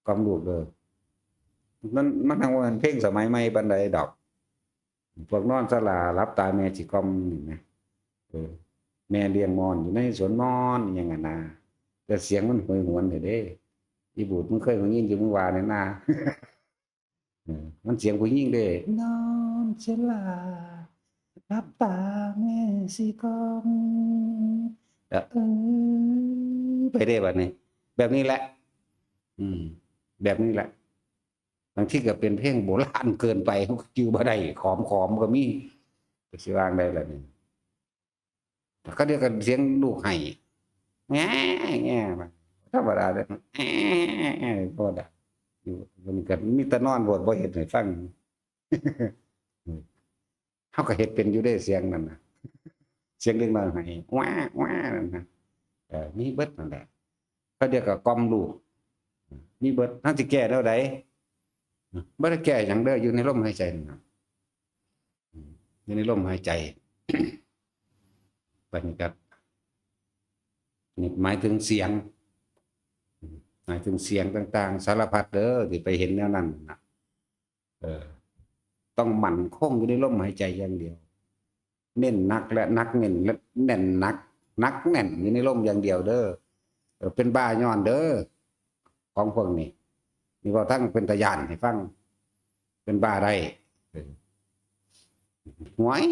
กล่อมลูกเด้อ มัน มันแฮ่งบ่แม่นเพลงสมัยใหม่ปานใดดอก พวกนอนสลาหลับตาแม่สิกล่อมนี่นะ เออ แม่เลี้ยงมอนอยู่ในสวนมอนอิหยังหั่นนะ แต่เสียงมันโหยหวนแท้เด้ อีบูด มึงเคยได้ยินอยู่ มึงว่าแน่นา เออ มันเสียงผู้หญิงเด้ นอนสลาหลับตาแม่สิกล่อม เออ ไปเด้บัดนี้ แบบนี้แหละ อืม แบบนี้แหละ เอ างทีก็เป็นเพลงโบราณเกินไป จื่อบ่ได้ ขอมๆ ก็มี ก็สิว่าจั่งใดล่ะนี่ แต่เขาเดียวกันเสียงลูกไห้ แง่ แง่ ธรรมดาเด้ แง่ ธรรมดา อยู่ มันก็มีแต่นอนโพด บ่เฮ็ดให้ฟัง เฮาก็เฮ็ดเป็นอยู่เด้ เสียงนั่นน่ะ เสียงเด็กน้อยไห้ ว้า ว้า นั่นน่ะ เออ มีเบิดนั่นแหละ เขาเดียวก็กล่อมลูก มีเบิด เฮาสิแก้แนวใด บ่ได้แก้หยังเด้อ อยู่ในลมหายใจนั่นน่ะ อืม อยู่ในลมหายใจ บัดนี้ก็ นี่หมายถึงเสียง หมายถึงเสียงต่างๆ สารพัดเด้อ ที่ไปเห็นแนวนั้นน่ะ เออ ต้องมั่นคงอยู่ในลมหายใจอย่างเดียว เน้นหนักและหนักเน้นและแน่นหนัก หนักแน่นอยู่ในลมอย่างเดียวเด้อ เออ เป็นบ้าย้อนเด้อ ของพวกนี้ นี่เว้าทั้งเป็นตาย้านให้ฟัง เป็นบ้าได้ เออ หวย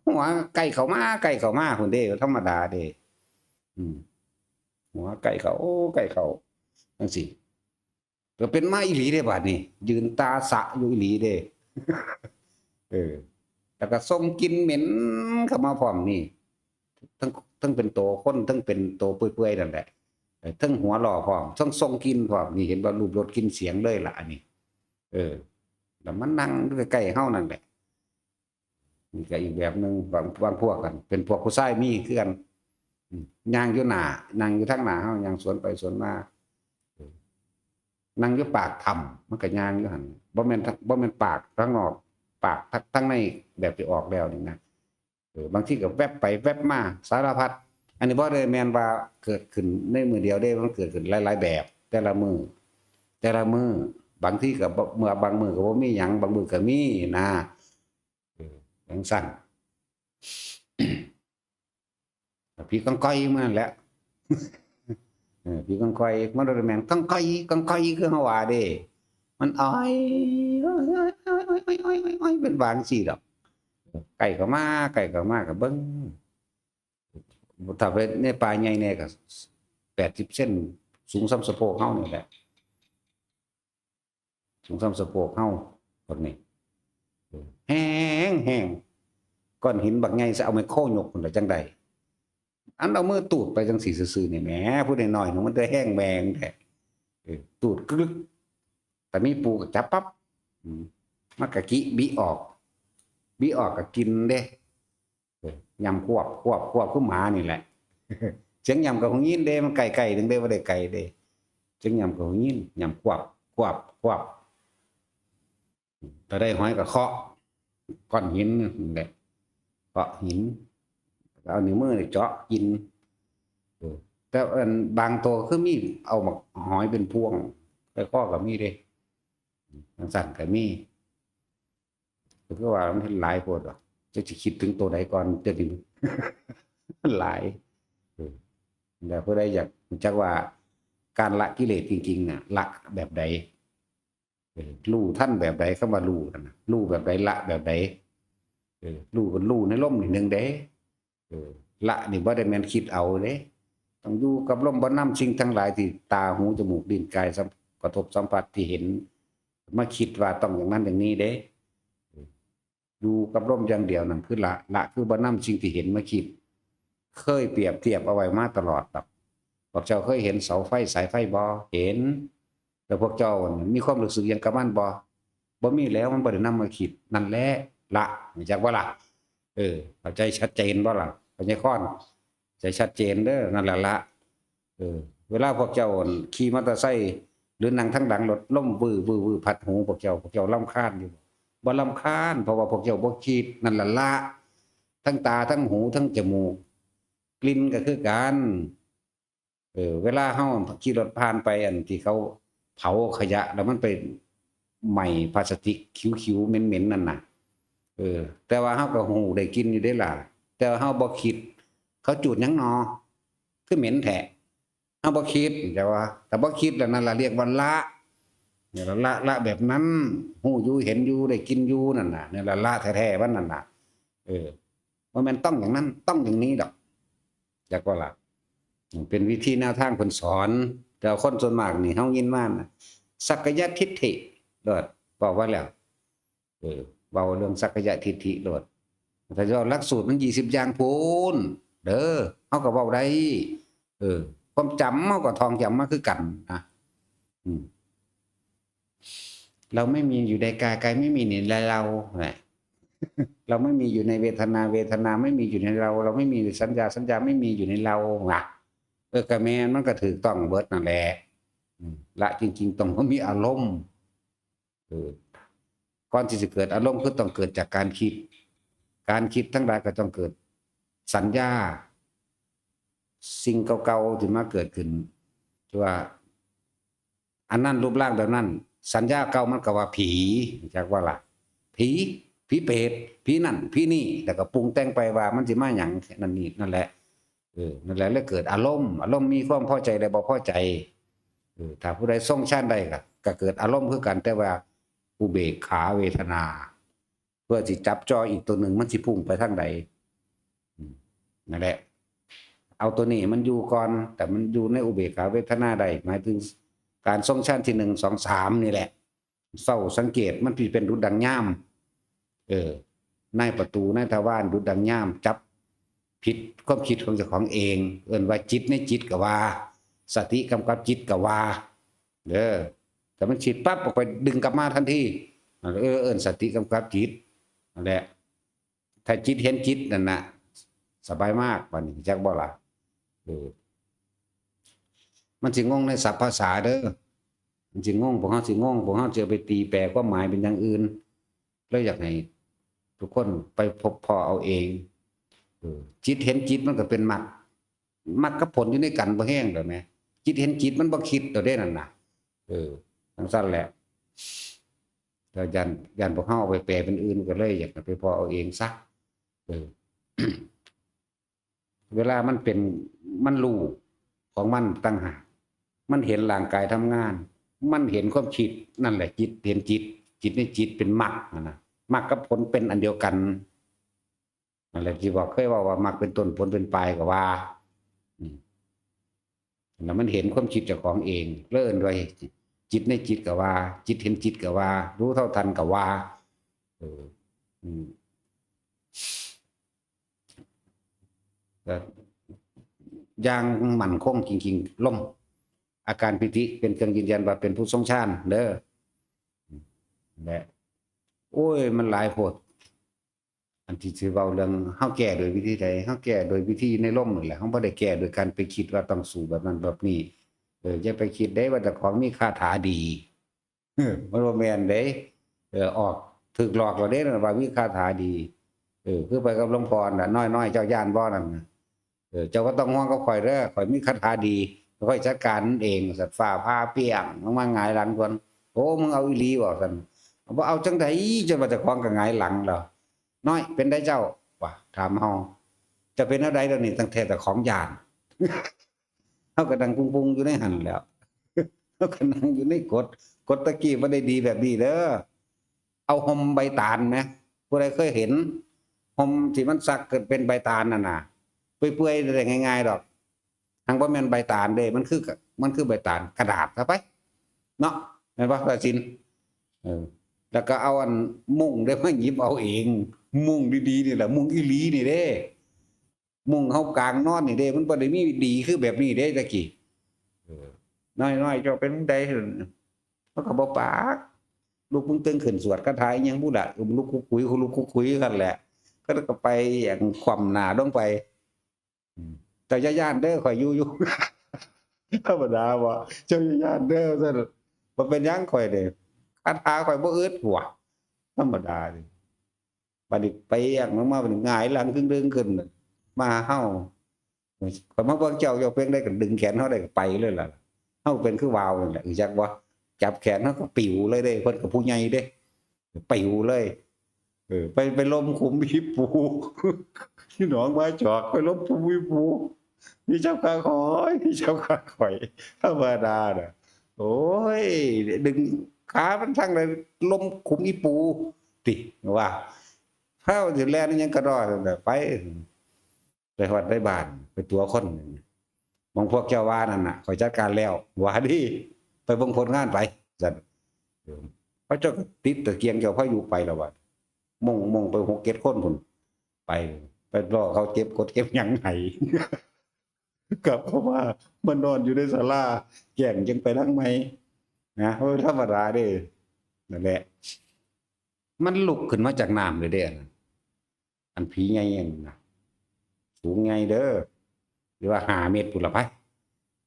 หัวใกล้เข้ามา ใกล้เข้ามาพุ้นเด้ ธรรมดาเด้ อืม หัวใกล้เข้า โอ้ ใกล้เข้า จั่งซี้ ก็เป็นมาอีหลีเด้ บาดนี้ ยืนตาสะอยู่อีหลีเด้ เออ แล้วก็ส่งกลิ่นเหม็นเข้ามาพร้อมนี่ ทั้ง ทั้งเป็นโตคน ทั้งเป็นโตเปื่อยๆ นั่นแหละ เออ ทั้งหัวหล่อพร้อม ทั้งส่งกลิ่นพร้อม นี่เห็นว่ารูปรสกลิ่นเสียงเลยล่ะ อันนี้ เออ แล้วมานั่งใกล้ๆ เฮานั่นแหละ นี่ก็อีกแบบหนึ่ง บาง บางพวกกัน เป็นพวกผู้ชายมีคือกัน อืม ย่างอยู่หน้า นั่งอยู่ทางหน้าเฮา ย่างสวนไปสวนมา เออ นั่งอยู่ปากถ้ำ มันก็ย่างอยู่หั่น บ่แม่นทาง บ่แม่นปากทางนอก ปากทาง ทางในแบบที่ออกแล้วนี่นะ เออ บางทีก็แวบไปแวบมา สารพัด อันนี้บ่ได้แม่นว่าเกิดขึ้นในมื้อเดียวเด้ มันเกิดขึ้นหลายๆ แบบ แต่ละมื้อ แต่ละมื้อ บางทีก็บ่ เมื่อบางมื้อก็บ่มีหยัง บางมื้อก็มีนะ เออ จั่งซั้น ผีกองกอยมาแหละ เออ ผีกองกอย มันบ่ได้แม่นกองกอย กองกอย คือเฮาว่าเด้ มันอ้อย อ้อย เป็นว่าจั่งซี้ดอก ใกล้เข้ามา ใกล้เข้ามาก็เบิ่ง ถ้าไปในป่าใหญ่แน่ก็แปดสิบเซน สูงส่ำสะโพกเฮานี่แหละ สูงส่ำสะโพกเฮา พวกนี้ แฮง แฮง ก้อนหินบักใหญ่ สิเอาแมคโครยกพุ้นล่ะจั่งใด อันเอามือตูดไปจั่งซี้ซื่อๆ นี่แหม ผู้น้อยๆ หนึ่งมันได้แฮงแมงแท้ เออ ตูดกึก แต่มีปูก็จับปั๊บ อืม มันก็กิบิออก บิออกก็กินเด้ เออ ยำควบ ควบ ควบ คือหมานี่แหละ เสียงยำก็หูยินเด้ มันใกล้ๆ จั่งใด๋ บ่ได้ไกลเด้ เสียงยำก็หูยิน ยำควบ ควบ ควบ ถ้าได้หอยก็เคาะก้อนหินนั่นแหละ เคาะหิน แล้วเอานิ้วมือนี่เจาะกิน เออ แต่อันบางตัวคือมีเอาหมากหอยเป็นพวง ใส่คอก็มีเด้ จั่งซั้นก็มี ก็คือว่ามันหลายโพดว่ะ จะสิคิดถึงตัวใดก่อน เดี๋ยวนี้ มันหลาย เออ แล้วผู้ใดอยากรู้จักว่าการละกิเลสจริงๆ น่ะ ละแบบใด เออ รู้ทันแบบใด คำว่ารู้นั่นน่ะ รู้แบบใด ละแบบใด เออ รู้ก็รู้ในลมนี่หนึ่งเด้ เออ ละนี่บ่ได้แม่นคิดเอาเด้ ต้องอยู่กับลม บ่นำสิ่งทั้งหลายที่ตา หู จมูก ลิ้น กายสัม กระทบสัมผัสที่เห็น มาคิดว่าต้องอย่างนั้นอย่างนี้เด้ เออ อยู่กับลมอย่างเดียวนั่นคือละ ละคือบ่นำสิ่งที่เห็นมาคิด เคยเปรียบเทียบเอาไว้มาตลอดดอก พวกเจ้าเคยเห็นเสาไฟสายไฟบ่ เห็น แล้วพวกเจ้ามีความรู้สึกหยังกับมันบ่ บ่มีแล้ว มันบ่ได้นำมาคิด นั่นแหละ ละ รู้จักบ่ล่ะ เออ เข้าใจชัดเจนบ่ล่ะ เข้าใจข้อน ใจชัดเจนเด้อ นั่นแหละละ เออ เวลาพวกเจ้าขี่มอเตอร์ไซค์ หรือนั่งทางหลังรถ ลมวื้อวื้อวื้อพัดหูพวกเจ้า พวกเจ้ารำคาญอยู่บ่ บ่รำคาญ เพราะว่าพวกเจ้าบ่คิด นั่นล่ะละ ทั้งตา ทั้งหู ทั้งจมูก กลิ่นก็คือกัน เออ เวลาเฮาขี่รถผ่านไป อันที่เขาเผาขยะ แล้วมันไปไหม้พลาสติกขิวๆ เหม็นๆ นั่นน่ะ เออ แต่ว่าเฮาก็ฮู้ได้กลิ่นอยู่เด้ล่ะ แต่ว่าเฮาบ่คิด เขาจูดหยังหนอ คือเหม็นแท้ เฮาบ่คิด แต่ว่า แต่บ่คิดแล้วนั่นล่ะเรียกว่าละ เนี่ยละ ละ ละแบบนั้น ฮู้อยู่ เห็นอยู่ ได้กลิ่นอยู่นั่นน่ะ เนี่ยละ ละแท้ๆ มันนั่นน่ะ เออ บ่แม่นต้องอย่างนั้น ต้องอย่างนี้ดอก จักว่าล่ะ เป็นวิธีแนวทางเพิ่นสอน แต่คนส่วนมากนี่เฮายินมาน่ะ สักกายทิฏฐิโลด เว้าว่าแล้ว เออ เว้าเรื่องสักกายทิฏฐิโลด ถ้าเว้าหลักสูตรมันยี่สิบอย่างพู้น เด้อ เฮาก็เว้าได้ เออ ความจำเฮาก็ท่องจำมาคือกันนะ อืม เราไม่มีอยู่ในกาย กายไม่มีในเรา นะ เราไม่มีอยู่ในเวทนา เวทนาไม่มีอยู่ในเรา เราไม่มีในสัญญา สัญญาไม่มีอยู่ในเรา นะ เออ ก็แม่น มันก็ถูกต้องเบิดนั่นแหละ อืม ละจริงๆ ต้องบ่มีอารมณ์ เออ ก่อนที่จะเกิดอารมณ์คือต้องเกิดจากการคิด การคิดทั้งหลายก็ต้องเกิดสัญญา สิ่งเก่าๆ ที่มาเกิดขึ้น ที่ว่า อันนั้นรูปร่างแบบนั้น สัญญาเก่ามันก็ว่าผี จักว่าล่ะ ผี ผีเปรต ผีนั่น ผีนี่ แล้วก็ปรุงแต่งไปว่ามันสิมาหยัง นั่นนี่ นั่นแหละ เออ นั่นแหละ เลยเกิดอารมณ์ อารมณ์มีความพอใจและบ่พอใจ เออ ถ้าผู้ใดทรงฌานได้ก็ ก็เกิดอารมณ์คือกัน แต่ว่าอุเบกขาเวทนา เพื่อสิจับจ่ออีกตัวหนึ่ง มันสิพุ่งไปทางใด อืม นั่นแหละ เอาตัวนี้มันอยู่ก่อน แต่มันอยู่ในอุเบกขาเวทนาได้ หมายถึงการทรงฌานที่หนึ่ง สอง สาม นี่แหละ เฝ้าสังเกต มันสิเป็นดุจดังยาม เออ ในประตู ในทวาร ดุจดังยาม จับผิดความคิดของเจ้าของเอง เอิ้นว่าจิตในจิตก็ว่า สติกำกับจิตก็ว่า เด้อ แต่มันคิดปั๊บออกไปดึงกลับมาทันที เออ เอิ้นสติกำกับจิต นั่นแหละ ถ้าจิตเห็นจิตนั่นน่ะ สบายมาก บัดนี้ จักบ่ล่ะ เออ มันสิงงในศัพท์ภาษาเด้อ มันสิงง พวกเฮาสิงง พวกเฮาสิเอาไปตีแปลความหมายเป็นอย่างอื่น แล้วอยากให้ทุกคนไปพบพ้อเอาเอง เออ จิตเห็นจิตมันก็เป็นมรรค มรรคกับผลอยู่ในกันบ่แฮงดอกแหม จิตเห็นจิตมันบ่คิดดอกเด้นั่นน่ะ เออ จั่งซั้นแหละ แต่ย้าน ย้านพวกเฮาเอาไปแปลเป็นอื่นก็เลยอยากให้ไปพ้อเอาเองซะ เออ เวลามันเป็น มันรู้ของมันต่างหาก มันเห็นร่างกายทำงาน มันเห็นความคิด นั่นแหละจิตเห็นจิต จิตในจิตเป็นมรรคอะนะ มรรคกับผลเป็นอันเดียวกัน นั่นแหละที่บอก เคยเว้าว่ามรรคเป็นต้นผลเป็นปลายก็ว่า อืม แล้วมันเห็นความคิดเจ้าของเอง เลยเอิ้นว่าจิตในจิตก็ว่า จิตเห็นจิตก็ว่า รู้เท่าทันก็ว่า เออ อืม ก็อย่างมั่นคงจริงๆ ลม อาการปีติเป็นเครื่องยืนยันว่าเป็นผู้ทรงฌานเด้อ และ โอ้ย มันหลายโพด อันที่สิเว้าเรื่อง เฮาแก้โดยวิธีใด เฮาแก้โดยวิธีในลมนี่แหละ เฮาบ่ได้แก้โดยการไปคิดว่าต้องสู้แบบนั้นแบบนี้ เออ อย่าไปคิดเด้ว่าเจ้าของมีคาถาดี เออ มันบ่แม่นเด้ เออ ออก ถูกหลอกแล้วเด้ ว่ามีคาถาดี เออ คือไปกับหลวงพ่อน่ะ น้อยๆ เจ้าย้านบ่นั่นน่ะ เออ เจ้าบ่ต้องห่วงกับข้อยเด้อ ข้อยมีคาถาดี ข้อยจัดการมันเอง สัตว์ฟ้าผ่าเปรี้ยง ลงมาหงายหลังก่อน โอ้ มึงเอาอีหลีบ่ ซั่น บ่เอาจั่งใด จนว่าเจ้าของก็หงายหลังแล้ว น้อย เป็นใดเจ้า ว่า ถามเฮา เจ้าเป็นแนวใดเดี๋ยวนี้ ตั้งแต่เจ้าของย้าน เฮาก็นั่งปุงๆ อยู่ในหั่นแหล้ว เฮาก็นั่งอยู่ในกฎ กฎตะกี้บ่ได้ดีแบบนี้เด้อ เอาห่มใบตาลแหม ผู้ใดเคยเห็น ห่มที่มันซักเกิดเป็นใบตาลนั่นน่ะ เปื่อยๆ ได้ง่ายๆ ดอก หังบ่แม่นใบตาลเด้ มันคือ มันคือใบตาล กระดาษเข้าไป เนาะ แม่นบ่ พระสิน เออ แล้วก็เอาอันมุ้งได้มาหยิบเอาเอง มุ้งดีๆ นี่แหละ มุ้งอีหลีนี่เด้ มุ้งเฮากางนอนนี่เด้ มันบ่ได้มีดีคือแบบนี้เด้ตะกี้ เออ น้อยๆ เจ้าเป็นจั่งใด มันก็บ่ปาก ลุกมึงตึงขึ้นสวดคาถาอิหยังบุล่ะ เออ ลุกคุกคุย ลุกคุกคุยกันแหละ ก็ ก็ไปอย่างคว่ำหน้าลงไป อืม เจ้าอย่าย้านเด้อ ข้อยอยู่อยู่ ธรรมดาบ่ เจ้าอย่าย้านเด้อ ซั่น บ่เป็นหยังข้อยเด้ คาถาข้อยบ่อึดหัว ธรรมดาเด้ บัดนี้เปรี้ยงลงมา บัดนี้หงายหลังครึ่งๆ ขึ้น มาหาเฮา ข้อยมาเบิ่งเจ้า เจ้าเพียงใดก็ดึงแขนเฮาได้ก็ไปเลยล่ะ เฮาเป็นคือวาวนั่นแหละ รู้จักบ่ จับแขนเฮาก็ปิวเลยเด้ เพิ่นก็ผู้ใหญ่เด้ ปิวเลย เออ ไป ไปลมขุมอีปู ที่หนองไม้จอก ไปลมขุมอีปู นี่เจ้าข้าข้อย นี่เจ้าข้าข้อย ธรรมดาน่ะ โอ้ย ดึงขามันทั้งเลย ลมขุมอีปู ติ ว่า เฮาสิแล่นอิหยังกะด้อ ไป ไปฮอดในบ้าน ไปตั๋วคน ของพวกเจ้าว่านั่นน่ะ ข้อยจัดการแล้ว ว่าดี ไปเบิ่งผลงานไป ซั่น เออ พระเจ้าก็ติดตะเกียงเจ้าพายุไปแล้วว่ะ มง มงไปหกเจ็ดคนพุ้น ไป ไปรอเขาเก็บกดเก็บหยังให้ กลับเข้ามามานอนอยู่ในศาลา แจ้งจั่งไปทางใหม่ นะ โอ้ย ธรรมดาเด้ นั่นแหละ มันลุกขึ้นมาจากน้ำเลยเด้ อันนั้น อันผีใหญ่อันนั้นนะ สูงใหญ่เด้อ หรือว่าห้าเมตรพุ้นละไป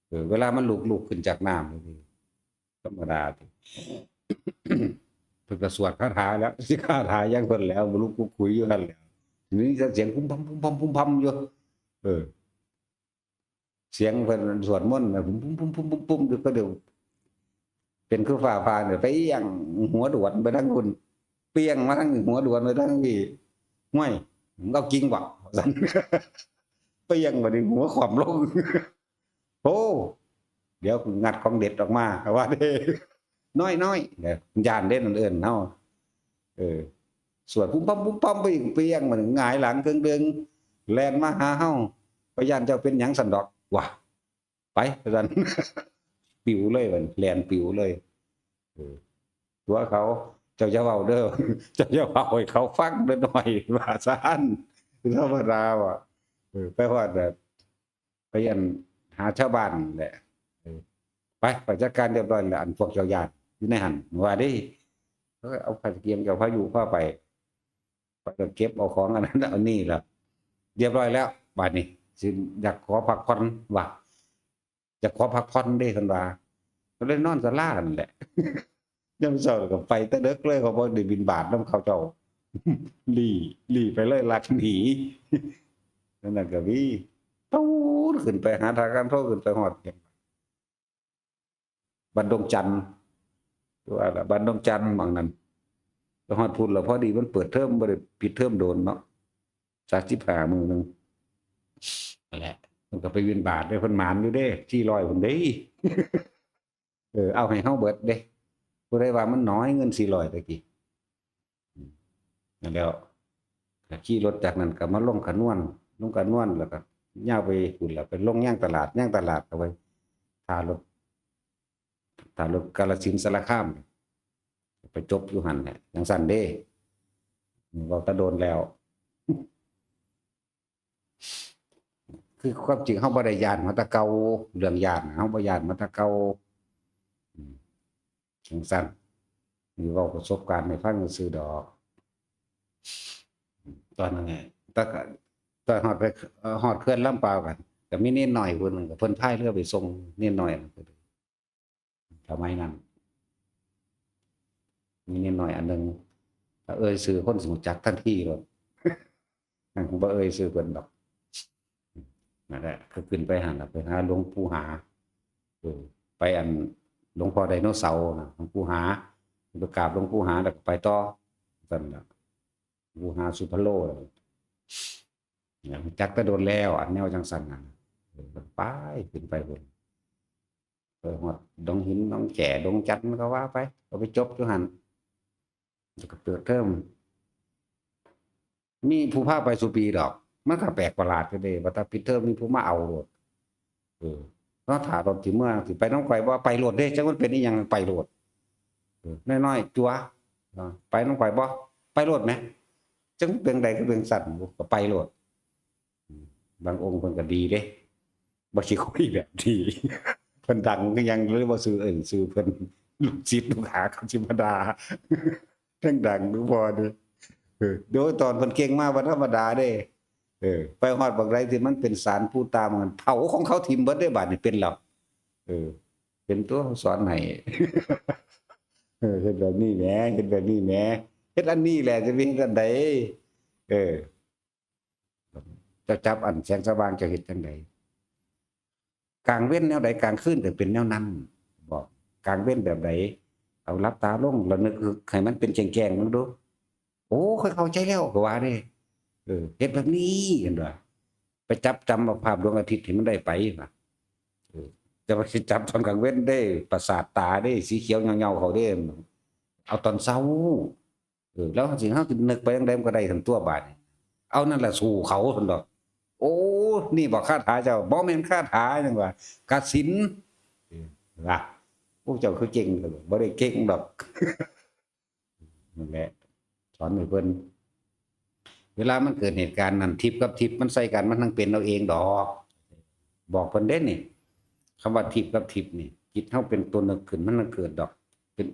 เออ เวลามันลุก ลุกขึ้นจากน้ำเลยเด้ ธรรมดาติ เพิ่นก็สวดคาถาแล้ว สิคาถาหยังเพิ่นแล้ว บ่รู้กุ๊กกุ๊ยอยู่หั่นแหล้ว นี่เสียงพุ้มพำ พุ้มพำ พุ้มพำอยู่ เออ เสียงเพิ่นสวดมนต์น่ะ พุ้ม พุ้ม พุ้ม พุ้ม พุ้ม พุ้มอยู่ ก็เดี๋ยว เป็นคือฟ้าผ่าเนี่ย ไปเอี้ยงหัวดวนไปทางพุ้น เปี้ยงมาทางหัวดวนไปทางนี้ "ห้วย มึงเอาจริงบ่" ซั่น เปี้ยงบัดนี้หัวขวำลง "โอ้ เดี๋ยวกูงัดของเด็ดออกมา" ว่าเด้ "น้อยๆ" เนี่ย ย้านเด้ นั่นเอิ้นเฮา เออ สวดพุ้มพำพุ้มพำไปอีก เปี้ยงมันหงายหลังเคิ่งเดิง แล่นมาหาเฮา "ไปย้านเจ้าเป็นหยังซั่นดอก" ว่า "ไป" ว่าซั่น ปิวเลยบัดนี้ แล่นปิวเลย เออ ตัวเขา "เจ้าอย่าเว้าเด้อ เจ้าอย่าเว้าให้เขาฟังเด้อน้อย" ว่าซั่น ธรรมดาว่ะ เออ ไปฮอดแบบ ไปอันหาชาวบ้านแหละ เออ "ไป ไปจัดการเรียบร้อยแล้ว อันพวกเจ้าย้านอยู่ในหั่น" ว่าเด้ เออ เอาผ้าเกียงเจ้าพายุพาไป ไปก็เก็บเอาของอันนั้นเอานี่ล่ะ เรียบร้อยแล้ว บาดนี้ สิอยากขอพักผ่อนว่า "อยากขอพักผ่อนเด้" เพิ่นว่า ก็เลยนอนศาลานั่นแหละ ยามเช้าก็ไปแต่เดึกเลย เขาบ่ได้บิณฑบาตนำเขาเจ้า ลี้ ลี้ไปเลย ลักหนี นั่นน่ะก็มี ตูดขึ้นไปหาท่าคำโท ขึ้นไปฮอด บ้านดงจันทน์ ว่าล่ะ บ้านดงจันทน์หม่องนั้น ไปฮอดพุ้นแล้ว พอดีมันเปิดเทอม บ่ได้ปิดเทอมโดนเนาะ สามสิบห้ามื้อหนึ่ง นั่นแหละ มันก็ไปบิณฑบาตเด้ เพิ่นหมานอยู่เด้ สี่ร้อยพุ้นเด้ เออ เอาให้เฮาเบิดเด้ ผู้ใดว่ามันน้อย เงินสี่ร้อยตะกี้ อืม นั่นแหล้ว ก็ขี่รถจากนั้นก็มาลงขนวน ลงขนวนแล้วก็ยาวไปพุ้น แล้วไปลงยางตลาด ยางตลาดก็ไปท่ารถ ท่ารถกาฬสินธุ์สารคาม ไปจบอยู่หั่นแหละ จั่งซั้นเด้ เว้าแต่โดนแล้ว คือความจริงเฮาบ่ได้ย้านมาแต่เก่า เรื่องย้านน่ะ เฮาบ่ย้านมาแต่เก่า อืม จั่งซั้น นี่เว้าประสบการณ์ให้ฟังซื่อๆดอก ตอนนั้นไง แต่ก็ ตอนฮอดไป เอ่อ ฮอดเขื่อนลำปาวกัน ก็มีเณรน้อยผู้หนึ่ง ก็เพิ่นพายเรือไปส่งเณรน้อย สมัยนั้น มีเณรน้อยอันหนึ่ง ถ้าเอ่ยชื่อคนสิรู้จักทันทีโลด บ่เอ่ยชื่อเพิ่นดอก นั่นแหละ ก็ขึ้นไปหั่นล่ะ ไปหาหลวงปู่หา เออ ไปอันหลวงพ่อไดโนเสาร์น่ะ หลวงปู่หา ไปกราบหลวงปู่หา แล้วก็ไปต่อ ซั่นล่ะ หลวงปู่หาสุพรรณโล เนี่ย รู้จักแต่โดนแล้ว อันแนวจั่งซั้นน่ะ เออ ไป ขึ้นไปพุ้น ไปฮอดดงหิน ดงแจ้ ดงจันทน์ก็ว่าไป ก็ไปจบอยู่หั่น แล้วก็เปิดเทอม มีผู้พาไปซุปีดอก มันก็แปลกประหลาดอยู่เด้ ว่าถ้าปิดเทอมมีผู้มาเอาโลด เออ เฮาท่ารถสิเมือ สิไปนำข่อยบ่ ไปโลดเด้ จักมันเป็นอิหยัง ไปโลด เออ น้อยๆ จั่ว เออ ไปนำข่อยบ่ ไปโลดแหม จักมันเป็นใดคือเป็นซั่น ก็ไปโลด อืม บางองค์เพิ่นก็ดีเด้ บ่ขี้คุยแบบดี เพิ่นดังคือหยัง เลยบ่ซื่อเอิ้นซื่อเพิ่น ลูกศิษย์ลูกหาเขาสิมาด่า ทั้งดังทั้งพอเด้อ เออ เดี๋ยวตอนเพิ่นเก่งมาบ่ธรรมดาเด้ เออ ไปฮอดบักใดที่มันเป็นสารปูตามัน เผาของเขาถิ่มเบิดเด้ บาดนี้เป็นแล้ว เออ เป็นตัวสอนให้ เออ เฮ็ดแบบนี้แหม เฮ็ดแบบนี้แหม เฮ็ดอันนี้แหละ จะไปเฮ็ดอันใด เออ เจ้าจับอันแสงสว่างเจ้าเฮ็ดจั่งใด กลางเว็นแนวใด กลางคืนก็เป็นแนวนั้น บอก กลางเว็นแบบใด เอาหลับตาลง แล้วนึกให้มันเป็นแจ้งๆ มึงดู โอ้ ข้อยเข้าใจแล้ว ก็ว่าเด้ เออ เฮ็ดแบบนี้ เห็นบ่ ไปจับจำเอาภาพดวงอาทิตย์ให้มันได้ไป ว่า เออ แต่ว่าสิจับตอนกลางเว็นเด้ ประสาทตาเด้ สีเขียวเหย้าๆ เขาเด้ เอาตอนเช้า เออ แล้วสิ เฮาสินึกไปจั่งใดมันก็ได้ทั้งตัวบาดนี้ เอานั่นแหละสู้เขาซั่นดอก โอ้ นี่บอกคาถาเจ้า บ่แม่นคาถาจังว่า กสิณ เออ ล่ะ พวกเจ้าคือเก่ง บ่ได้เก่งดอก นั่นแหละ สอนให้เพิ่น เวลามันเกิดเหตุการณ์นั่น ทิพย์กับทิพย์มันใส่กัน มันทั้งเป็นเอาเองดอก บอกเพิ่นเด้นี่ คำว่าทิพย์กับทิพย์นี่ จิตเฮาเป็นตัวนึกขึ้น มันทั้งเกิดดอก เป็น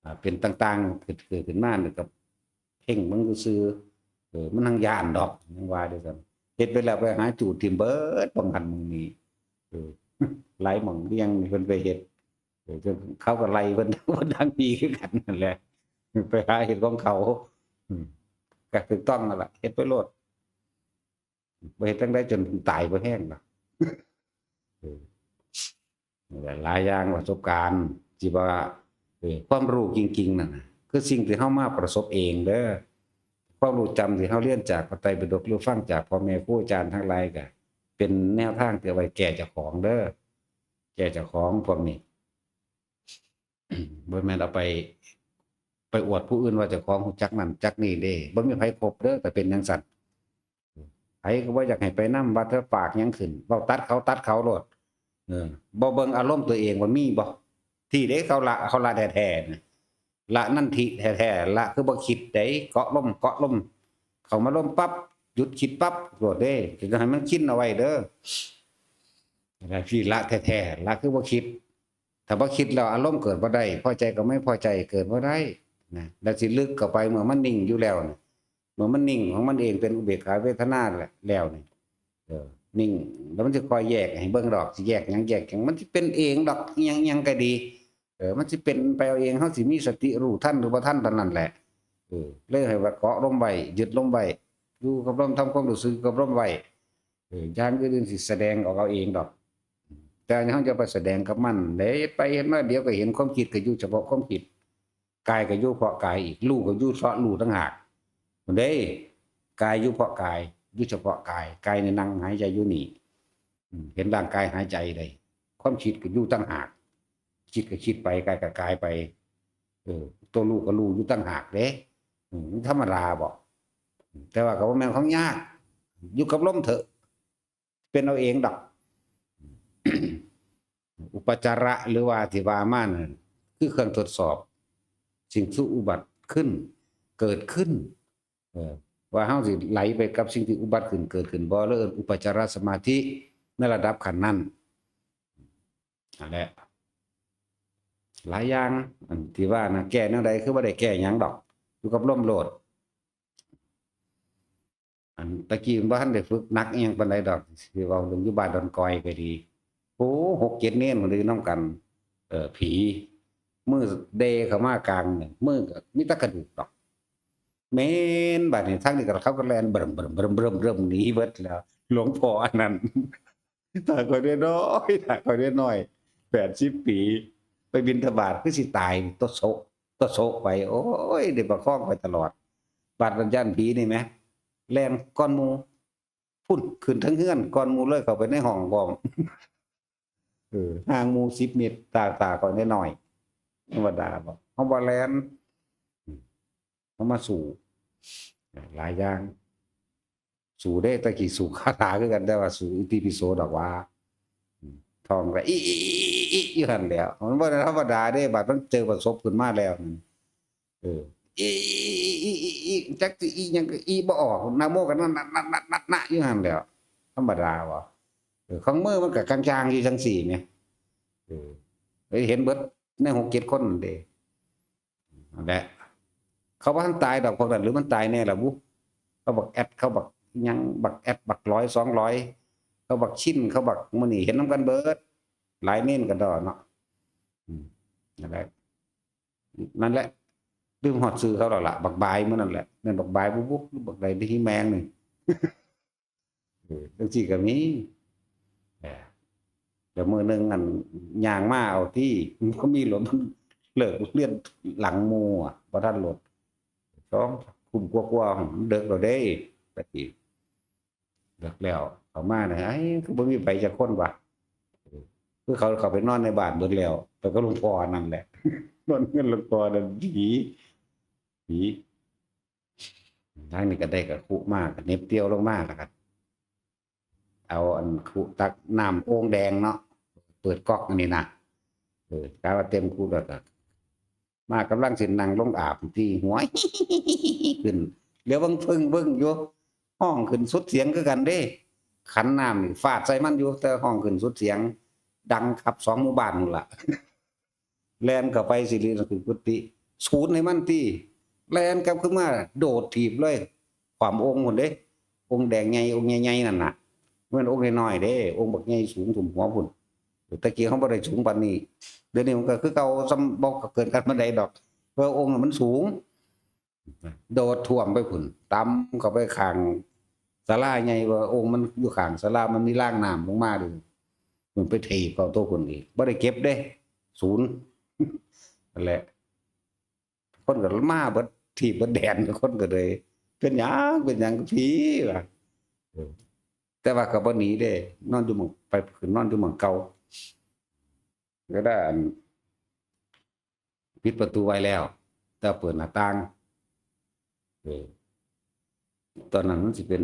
อ่า เป็นต่างๆ เกิด เกิดขึ้นมานี่ก็เพ่งมันซื่อๆ เออ มันทั้งย้านดอก ยังว่าเด้อกัน เฮ็ดไปแล้วไปหาจูดถิ่มเบิด บางหันบางนี้ เออ หลายหม่องที่ยังเพิ่นไปเฮ็ด เออ เขาก็ไล่เพิ่น เพิ่นทางดีคือกันนั่นแหละ ไปหาเฮ็ดของเขา อืม ก็ถูกต้องนั่นล่ะ เฮ็ดไปโลด บ่เฮ็ดจั่งใดจนตายบ่แฮงล่ะ เออ นี่แหละ หลายอย่างประสบการณ์ ที่ว่า เออ ความรู้จริงๆ นั่นน่ะ คือสิ่งที่เฮามาประสบเองเด้อ ความรู้จำที่เฮาเรียนจากพระไตรปิฎก หรือฟังจากพ่อแม่ครูอาจารย์ทั้งหลายก็เป็นแนวทางที่เอาไว้แก้เจ้าของเด้อ แก้เจ้าของพวกนี้ บ่แม่นเอาไป ไปอวดผู้อื่นว่าเจ้าของรู้จักนั่นจักนี่เด้ บ่มีไผครบเด้อ แต่เป็นจั่งซั้น ไผก็บ่อยากให้ไปนำ ว่าแต่ฝากหยังขึ้น เว้าตัดเขาตัดเขาโลด เออ บ่เบิ่งอารมณ์ตัวเองว่ามีบ่ ที่เด้เขาละ เขาละแท้ๆ นะ ละนัตถิแท้ๆ ละคือบ่คิดเด้ เกาะลม เกาะลม เข้ามาลมปั๊บ หยุดคิดปั๊บโลดเด้ จะให้มันคิดเอาไว้เด้อ ที่ละแท้ๆ ละคือบ่คิด ถ้าบ่คิดแล้วอารมณ์เกิดบ่ได้ พอใจก็ไม่พอใจเกิดบ่ได้นะ แล้วสิลึกเข้าไปเมื่อมันนิ่งอยู่แล้วนะ เมื่อมันนิ่งของมันเองเป็นอุเบกขาเวทนาแล้วนี่ เออ นิ่ง แล้วมันสิคอยแยกให้เบิ่งดอก สิแยกหยังแยกหยัง มันสิเป็นเองดอก อิหยังอิหยังก็ดี เออ มันสิเป็นไปเอาเอง เฮาสิมีสติรู้ทันหรือบ่ทันเท่านั้นแหละ เออ เลยให้ว่าเกาะลมไว้ ยึดลมไว้ อยู่กับลม ทำความรู้สึกกับลมไว้ เออ อย่างอื่นสิแสดงออกเอาเองดอก แต่อันนี้เฮาจะไปแสดงกับมัน เฮ็ดไปเฮ็ดมา เดี๋ยวก็เห็นความคิดก็อยู่เฉพาะความคิด กายก็อยู่เพราะกายอีก รู้ก็อยู่เพราะรู้ต่างหาก เด้ กายอยู่เพราะกาย อยู่เฉพาะกาย กายนี่นั่งหายใจอยู่นี่ อืม เห็นร่างกายหายใจได้ ความคิดก็อยู่ต่างหาก คิดก็คิดไป กายก็กายไป เออ ตัวรู้ก็รู้อยู่ต่างหากเด้ อืม มันธรรมดาบ่ แต่ว่าก็บ่แม่นของยาก อยู่กับลมเถอะ เป็นเอาเองดอก อุปจาระหรือว่าที่ว่ามานั่น คือเครื่องทดสอบ สิ่งที่อุบัติขึ้น เกิดขึ้น เออ ว่าเฮาสิไหลไปกับสิ่งที่อุบัติขึ้นเกิดขึ้นบ่ แล้วเอิ้นอุปจารสมาธิในระดับขั้นนั้น นั่นแหละ หลายอย่าง อันที่ว่านะ แก้แนวใดคือบ่ได้แก้หยังดอก อยู่กับลมโลด อันตะกี้มันบ่ทันได้ฝึกหนักอิหยังปานใดดอก สิเว้าเรื่องอยู่บ้านดอนกอยก็ดี โอ้ หกเจ็ดเณรมันอยู่นำกัน เออ ผี มือเดเข้ามากลางนี่ มือก็มีแต่กระดูกดอก เหม็น บาดนี้ทางนี้ก็เขาก็แล่นเบิ่มๆๆๆ หนีเบิดแล้ว หลวงพ่ออันนั้น ถ้าข้อยน้อยๆ ถ้าข้อยน้อยๆ แปดสิบปี ไปบิณฑบาตคือสิตาย โตโสะ โตโสะไป โอ้ย ได้ประคองไปตลอด บาดนั้นย่านผีนี่แหม แล่นก่อนหมู่ พุ้น ขึ้นเทิงเฮือนก่อนหมู่เลย เข้าไปในห้องพร้อม เออ ห่างหมู่สิบเมตร ตา ตาข้อยน้อยๆ ธรรมดาบ่ เฮาบ่แล่น เฮามาสู้ หลายอย่าง สู้เด้ ตะกี้สู้คาถาคือกัน แต่ว่าสู้อิติปิโสดอกหว่า อืม ท่องก็อิ อิ อิ อิ อิ อยู่หั่นแหล้ว มันบ่ได้ธรรมดาเด้ บาดมันเจอประสบขึ้นมาแล้วนั่น เออ อิ อิ อิ อิ อิ อิ จักสิอิหยังก็อิบ่ออก นะโมก็นะ นะ นะ นะ นะ นะ อยู่หั่นแหล้ว ธรรมดาบ่ เออ ของมือมันก็กลางๆ อยู่จั่งซี้แหม เออ เอ้ย เห็นเบิดในหกเจ็ดคนนั่นเด้ นั่นแหละ เขาบ่ทันตายดอกพวกนั้น หรือมันตายแน่ล่ะบุ เขาบักแอด เขาบักหยัง บักแอด บักร้อย สองร้อย เขาบักชิน เขาบักมื้อนี้เห็นนำกันเบิด หลายเณรก็ดอเนาะ อืม นั่นแหละ นั่นแหละ ลืมฮอดชื่อเขาแล้วล่ะ บักบายมื้อนั้นแหละ แม่นบักบายบุ บุ หรือบักใดที่แมงนี่ เออ จั่งซี้ก็มี เออ แล้วมื้อหนึ่งอันย่างมาเอาที่ บ่มีรถ มันเลิกเรียนหลังหมู่อะ บ่ทันรถ สองทุ่มกว่าๆ มันดึกแล้วเด้ ตะกี้ ดึกแล้ว เข้ามาน่ะ ไอ้ คือบ่มีไผจักคนวะ เออ คือเขาเข้าไปนอนในบ้านเบิดแล้ว ไปกับหลวงพ่อนั่นแหละ นอนเฮือนหลวงพ่อนั่น ผี ผี ทางนี้ก็ได้กะคุมา ก็เหน็บเตียวลงมาแล้วก็ เอาอันคุตักน้ำโอ่งแดงเนาะ เปิดก๊อกอันนี้นะ เออกะว่าเต็มคุแล้วก็ มากำลังสินั่งลงอาบที่หัว ขึ้น เหลียวเบิ่งเพิ่งเบิ่งอยู่ ฮ้องขึ้นสุดเสียงคือกันเด้ ขันน้ำนี่ฟาดใส่มันอยู่ แต่ฮ้องขึ้นสุดเสียง ดังขับสองหมู่บ้านนั่นล่ะ แล่นเข้าไปสิรินคือกุฏิ ศูนย์ให้มันตี้ แล่นกลับขึ้นมา โดดถีบเลย ความโอ่งพุ่นเด้ โอ่งแดงใหญ่ โอ่งใหญ่ๆนั่นน่ะ มันโอ่งน้อยๆเด้ โอ่งบักใหญ่สูงท่วมหัวพุ่น ตะกี้เขาบ่ได้สูงปานนี้ เดี๋ยวนี้มันก็คือเก่า ซ้ำบ่เกินกันปานใดดอก เพราะโอ่งน่ะมันสูง โดดท่วมไปพุ่น ตำเข้าไปข้างศาลาใหญ่ ว่าโอ่งมันอยู่ข้างศาลา มันมีรางน้ำลงมาเด้ มันไปถีบเข้าตัวพุ่นอีก บ่ได้เก็บเด้ ศูนย์ นั่นแหละ คนก็มาเบิดทีบเบิดแดน คนก็เลย เป็นหยัง เป็นหยังกับผีวะ เออ แต่ว่าก็บ่หนีเด้ นอนอยู่หม่อง ไปขึ้นนอนอยู่หม่องเก่า ก็ได้อัน ปิดประตูไว้แล้ว แต่เปิดหน้าต่าง เออ ตอนนั้นมันสิเป็น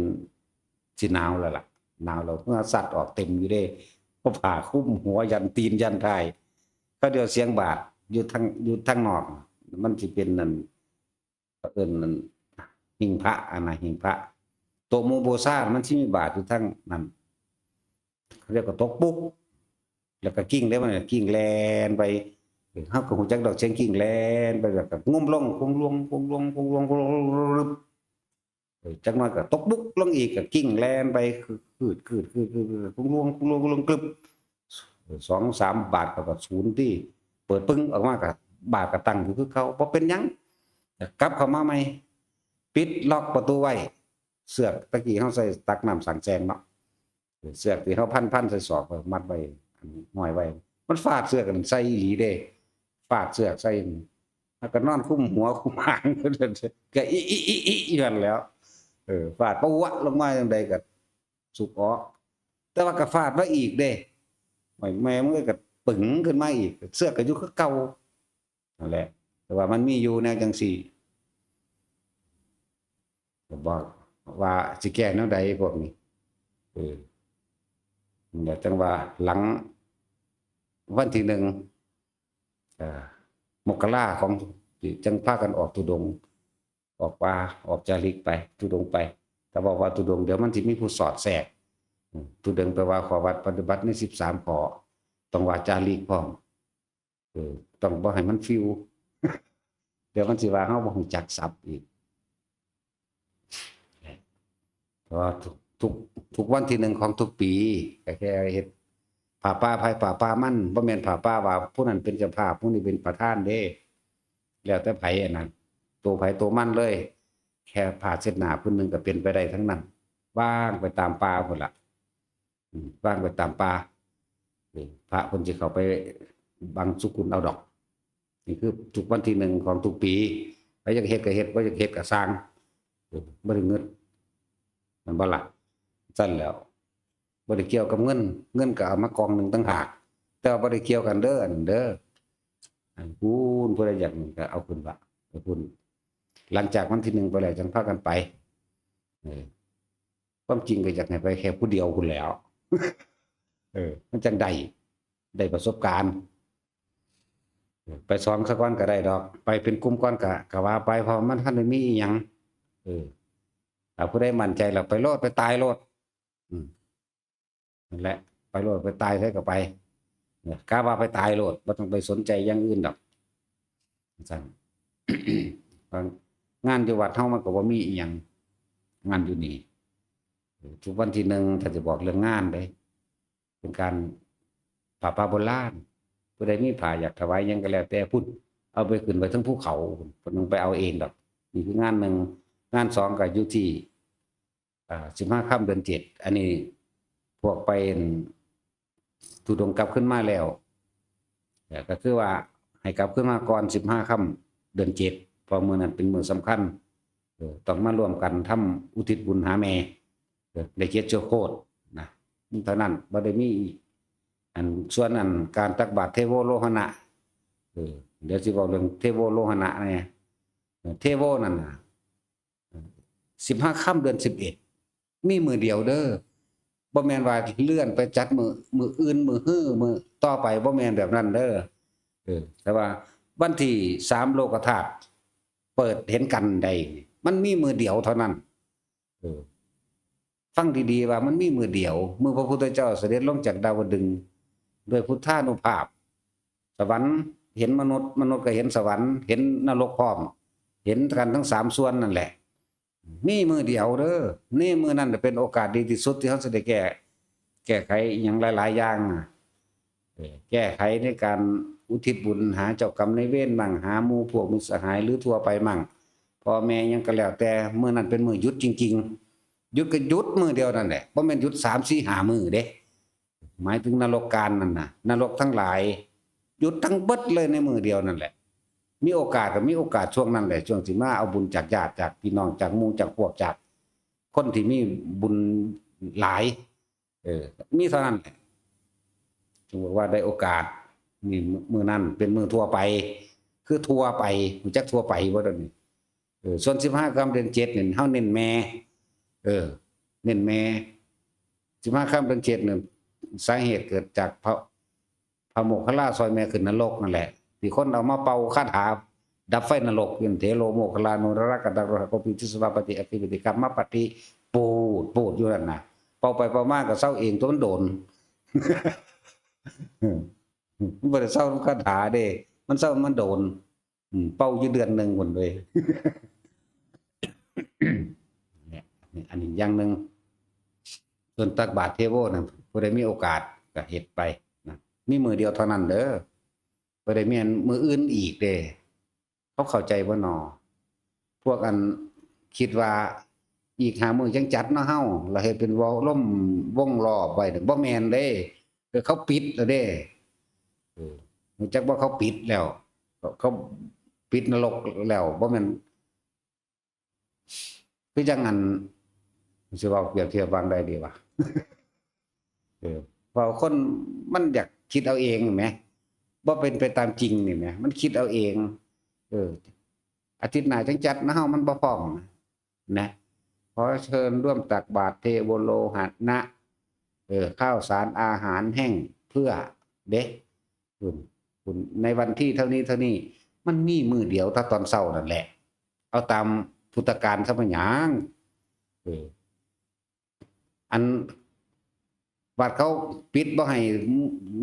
สิหนาวแล้วล่ะ หนาวแล้ว เหงื่อซัดออกเต็มอยู่เด้ เพราะผ้าคลุมหัวยันตีนยันท้าย เขาเดี๋ยวเสียงบาดอยู่ทาง อยู่ทางนอก มันสิเป็นนั่น เอิ้นนั่น หิ้งพระอะนะ หิ้งพระ โต๊ะหมู่บูชา มันสิมีบาดอยู่ทางนั้น เขาเรียกว่าตกปุ๊ก แล้วก็กิ้งเด้ มันก็กิ้งแล่นไป เฮาก็ฮู้จักดอกเสียงกิ้งแล่นไป แล้วก็งมลง คงลวง คงลวง คงลวง คงลวง เออ จักหน่อยก็ตกปุ๊กลงอีก ก็กิ้งแล่นไป คืด คืด คืด คืด คืด คงลวง คงลวง คงลวง กึบ เออ สองสามบาด แล้วก็ศูนย์ตี้ เปิดปึ้งออกมาก็บาดก็ตั้งอยู่คือเก่า บ่เป็นหยัง ก็กลับเข้ามาใหม่ ปิดล็อกประตูไว้ เชือก ตะกี้เฮาใส่ตักน้ำสังแซงเนาะ เออ เชือกที่เฮาพันๆใส่ศอกไว้ มัดไว้ อันห้อยไว้ มันฟาดเชือกอันนั้นใส่อีหลีเด้ ฟาดเชือกใส่ แล้วก็นอนคลุมหัวคลุมหาง ก็อิ อิ อิ อิ อยู่นั่นแหล้ว เออ ฟาดปะวะลงมาจั่งใดก็สุกออก แต่ว่าก็ฟาดมาอีกเด้ แม่ แม่มันก็ปึ๋งขึ้นมาอีก เชือกก็อยู่คือเก่า นั่นแหละ แต่ว่ามันมีอยู่แนวจั่งซี้ ก็บอกว่าสิแก้แนวใดพวกนี้ เออ นั่นแหละ จั่งว่าหลังวันที่หนึ่ง เอ่อ มกราของ จั่งพากันออกธุดงค์ ออกป่า ออกจาริกไป ธุดงค์ไป แต่บอกว่าธุดงค์เดี๋ยวมันสิมีผู้สอดแทรก อืม ธุดงค์แปลว่าข้อวัดปฏิบัติในสิบสามข้อ ต้องว่าจาริกพร้อม เออ ต้องบ่ให้มันฟิว เดี๋ยวมันสิว่าเฮาบ่ฮู้จักศัพท์อีก เพราะว่าทุก ทุก ทุกวันที่หนึ่งของทุกปี ก็แค่เฮ็ดผ้าป่าไผผ้าป่ามัน บ่แม่นผ้าป่าว่าผู้นั้นเป็นเจ้าภาพ ผู้นี้เป็นประธานเด้ แล้วแต่ไผอันนั้น ตัวไผตัวมันเลย แค่ผ้าเช็ดหน้าผืนหนึ่งก็เป็นไปได้ทั้งนั้น วางไปตามป่าพุ่นล่ะ อืม วางไปตามป่า เออ พระเพิ่นสิเข้าไปบังสุกุลเอาดอก นี่คือทุกวันที่หนึ่งของทุกปี ใครอยากเฮ็ดก็เฮ็ด บ่อยากเฮ็ดก็ซ่าง เออ บ่ได้งึด แม่นบ่ล่ะ ซั่นแหล้ว บ่ได้เกี่ยวกับเงิน เงินก็เอามากองหนึ่งต่างหาก แต่ว่าบ่ได้เกี่ยวกันเด้อ อันนั้นเด้อ อันพู้น ผู้ใดอยากนี่ก็เอาขึ้นว่า ไปพู้น หลังจากวันที่หนึ่งไปแล้วจั่งพากันไป เออ ความจริงก็อยากให้ไปแค่ผู้เดียวพู้นแหล้ว เออ มันจั่งได้ ได้ประสบการณ์ เออ ไปสองซะก่อนก็ได้ดอก ไปเป็นกลุ่มก่อนก็ ก็ว่าไป เพราะมันทันได้มีอิหยัง เออ ถ้าผู้ใดมั่นใจแล้วไปโลด ไปตายโลด อืม นั่นแหละ ไปโลด ไปตายไสก็ไป เออ กะว่าไปตายโลด บ่ต้องไปสนใจอย่างอื่นดอก ซั่น งานอยู่วัดเฮามันก็บ่มีอิหยัง งานอยู่นี่ เออ ทุกวันที่หนึ่ง ถ้าสิบอกเรื่องงานเด้ เป็นการผ้าป่าโบราณ ผู้ใดมีผ้าอยากถวายหยังก็แล้วแต่พุ้น เอาไปขึ้นไว้เทิงภูเขา เพิ่นไปเอาเองดอก นี่คืองานหนึ่ง งานสองก็อยู่ที่ อ่า สิบห้าค่ำเดือนเจ็ด อันนี้พวกไปธุดงค์กลับขึ้นมาแล้ว เอ่อ ก็คือว่าให้กลับขึ้นมาก่อนสิบห้าค่ำเดือนเจ็ด เพราะมื้อนั้นเป็นมื้อสำคัญ เออ ต้องมาร่วมกันทำอุทิศบุญหาแม่ เออ ได้เจ็ดชั่วโคตรนะ เท่านั้น บ่ได้มีอีก อัน ส่วนอันการตักบาตรเทโวโลหณะ เออ เดี๋ยวสิเว้าเรื่องเทโวโลหณะแหน่ เออ เทโวนั่นน่ะ สิบห้าค่ำเดือนสิบเอ็ด มีมื้อเดียวเด้อ บ่แม่นว่าเลื่อนไปจัดมื้อ มื้ออื่น มื้อฮือ มื้อต่อไป บ่แม่นแบบนั้นเด้อ เออ แต่ว่าวันที่สามโลกธาตุเปิดเห็นกันได้นี่ มันมีมื้อเดียวเท่านั้น เออ ฟังดีๆ ว่ามันมีมื้อเดียว มื้อพระพุทธเจ้าเสด็จลงจากดาวดึงส์ด้วยพุทธานุภาพ สวรรค์เห็นมนุษย์ มนุษย์ก็เห็นสวรรค์ เห็นนรกพร้อม เห็นกันทั้งสามส่วนนั่นแหละ มีมื้อเดียวเด้อ ในมื้อนั้นน่ะเป็นโอกาสดีที่สุดที่เราจะได้แก้ แก้ไขอิหยังหลายๆ อย่างน่ะ เออ แก้ไขในการอุทิศบุญหาเจ้ากรรมนายเวรมั่ง หาหมู่พวกมิตรสหายหรือทั่วไปมั่ง พ่อแม่หยังก็แล้วแต่ มื้อนั้นเป็นมื้อหยุดจริงๆ หยุดก็หยุดมื้อเดียวนั่นแหละ บ่แม่นหยุดสาม สี่ ห้า มื้อเด้ หมายถึงนรกกาลนั่นน่ะ นรกทั้งหลาย หยุดทั้งเบิดเลยในมื้อเดียวนั่นแหละ มีโอกาสก็มีโอกาสช่วงนั้นแหละ ช่วงสิมาเอาบุญจากญาติ จากพี่น้อง จากหมู่ จากพวก จากคนที่มีบุญหลาย เออ มีเท่านั้นแหละ จึงบอกว่าได้โอกาส นี่มื้อนั้นเป็นมื้อทั่วไป คือทั่วไป รู้จักทั่วไปบ่เดี๋ยวนี้ เออ ส่วนสิบห้าค่ำเดือนเจ็ดนี่ เฮาเน้นแม่ เออ เน้นแม่ สิบห้าค่ำเดือนเจ็ดนี่ สาเหตุเกิดจากพระ พระโมคคัลลาซอยแม่ขึ้นนรกนั่นแหละ ที่คนเอามาเป่าคาถาดับไฟนรก เป็นเถโรโมคคัลลานุรักขะดารุหะโกปิติสวาปฏิอคคิปติกัมมะปฏิ ปูด ปูดอยู่นั่นน่ะ เป่าไปเป่ามาก็เซาเอง ตัวมันโดน มันบ่ได้เซานำคาถาเด้ มันเซา มันโดน อืม เป่าอยู่เดือนหนึ่งพุ้นเว้ย เนี่ย อันนี้อย่างหนึ่ง ส่วนตักบาตรเทโวนะ ผู้ใดมีโอกาสก็เฮ็ดไปนะ มีมื้อเดียวเท่านั้นเด้อ บ่ได้มีอันมื้ออื่นอีกเด้ เขาเข้าใจบ่น้อ พวกอันคิดว่าอีกห้ามื้อจั่งจัดเนาะเฮา แล้วเฮ็ดเป็นวง ล้อมวงรอบไว้เนี่ย บ่แม่นเด้ คือเขาปิดแล้วเด้ เออ รู้จักว่าเขาปิดแล้ว เขา เขาปิดนรกแล้ว บ่แม่น คือจั่งอัน สิเว้าเปรียบเทียบว่าจั่งใดดีวะ เออ เว้าคนมันอยากคิดเอาเองแหม บ่เป็นไปตามจริงนี่แหม มันคิดเอาเอง เออ อาทิตย์หน้าจั่งจัดนะเฮา มันบ่พร้อมนะ นะ ขอเชิญร่วมตักบาตรเทโวโลหะนะ เออ ข้าวสารอาหารแห้งเพื่อเด้ คุณ คุณ ในวันที่เท่านี้เท่านี้ มันมีมื้อเดียว ถ้าตอนเช้านั่นแหละ เอาตามพุทธกาลซะบ่หยัง เออ อัน บัดเขาปิดบ่ให้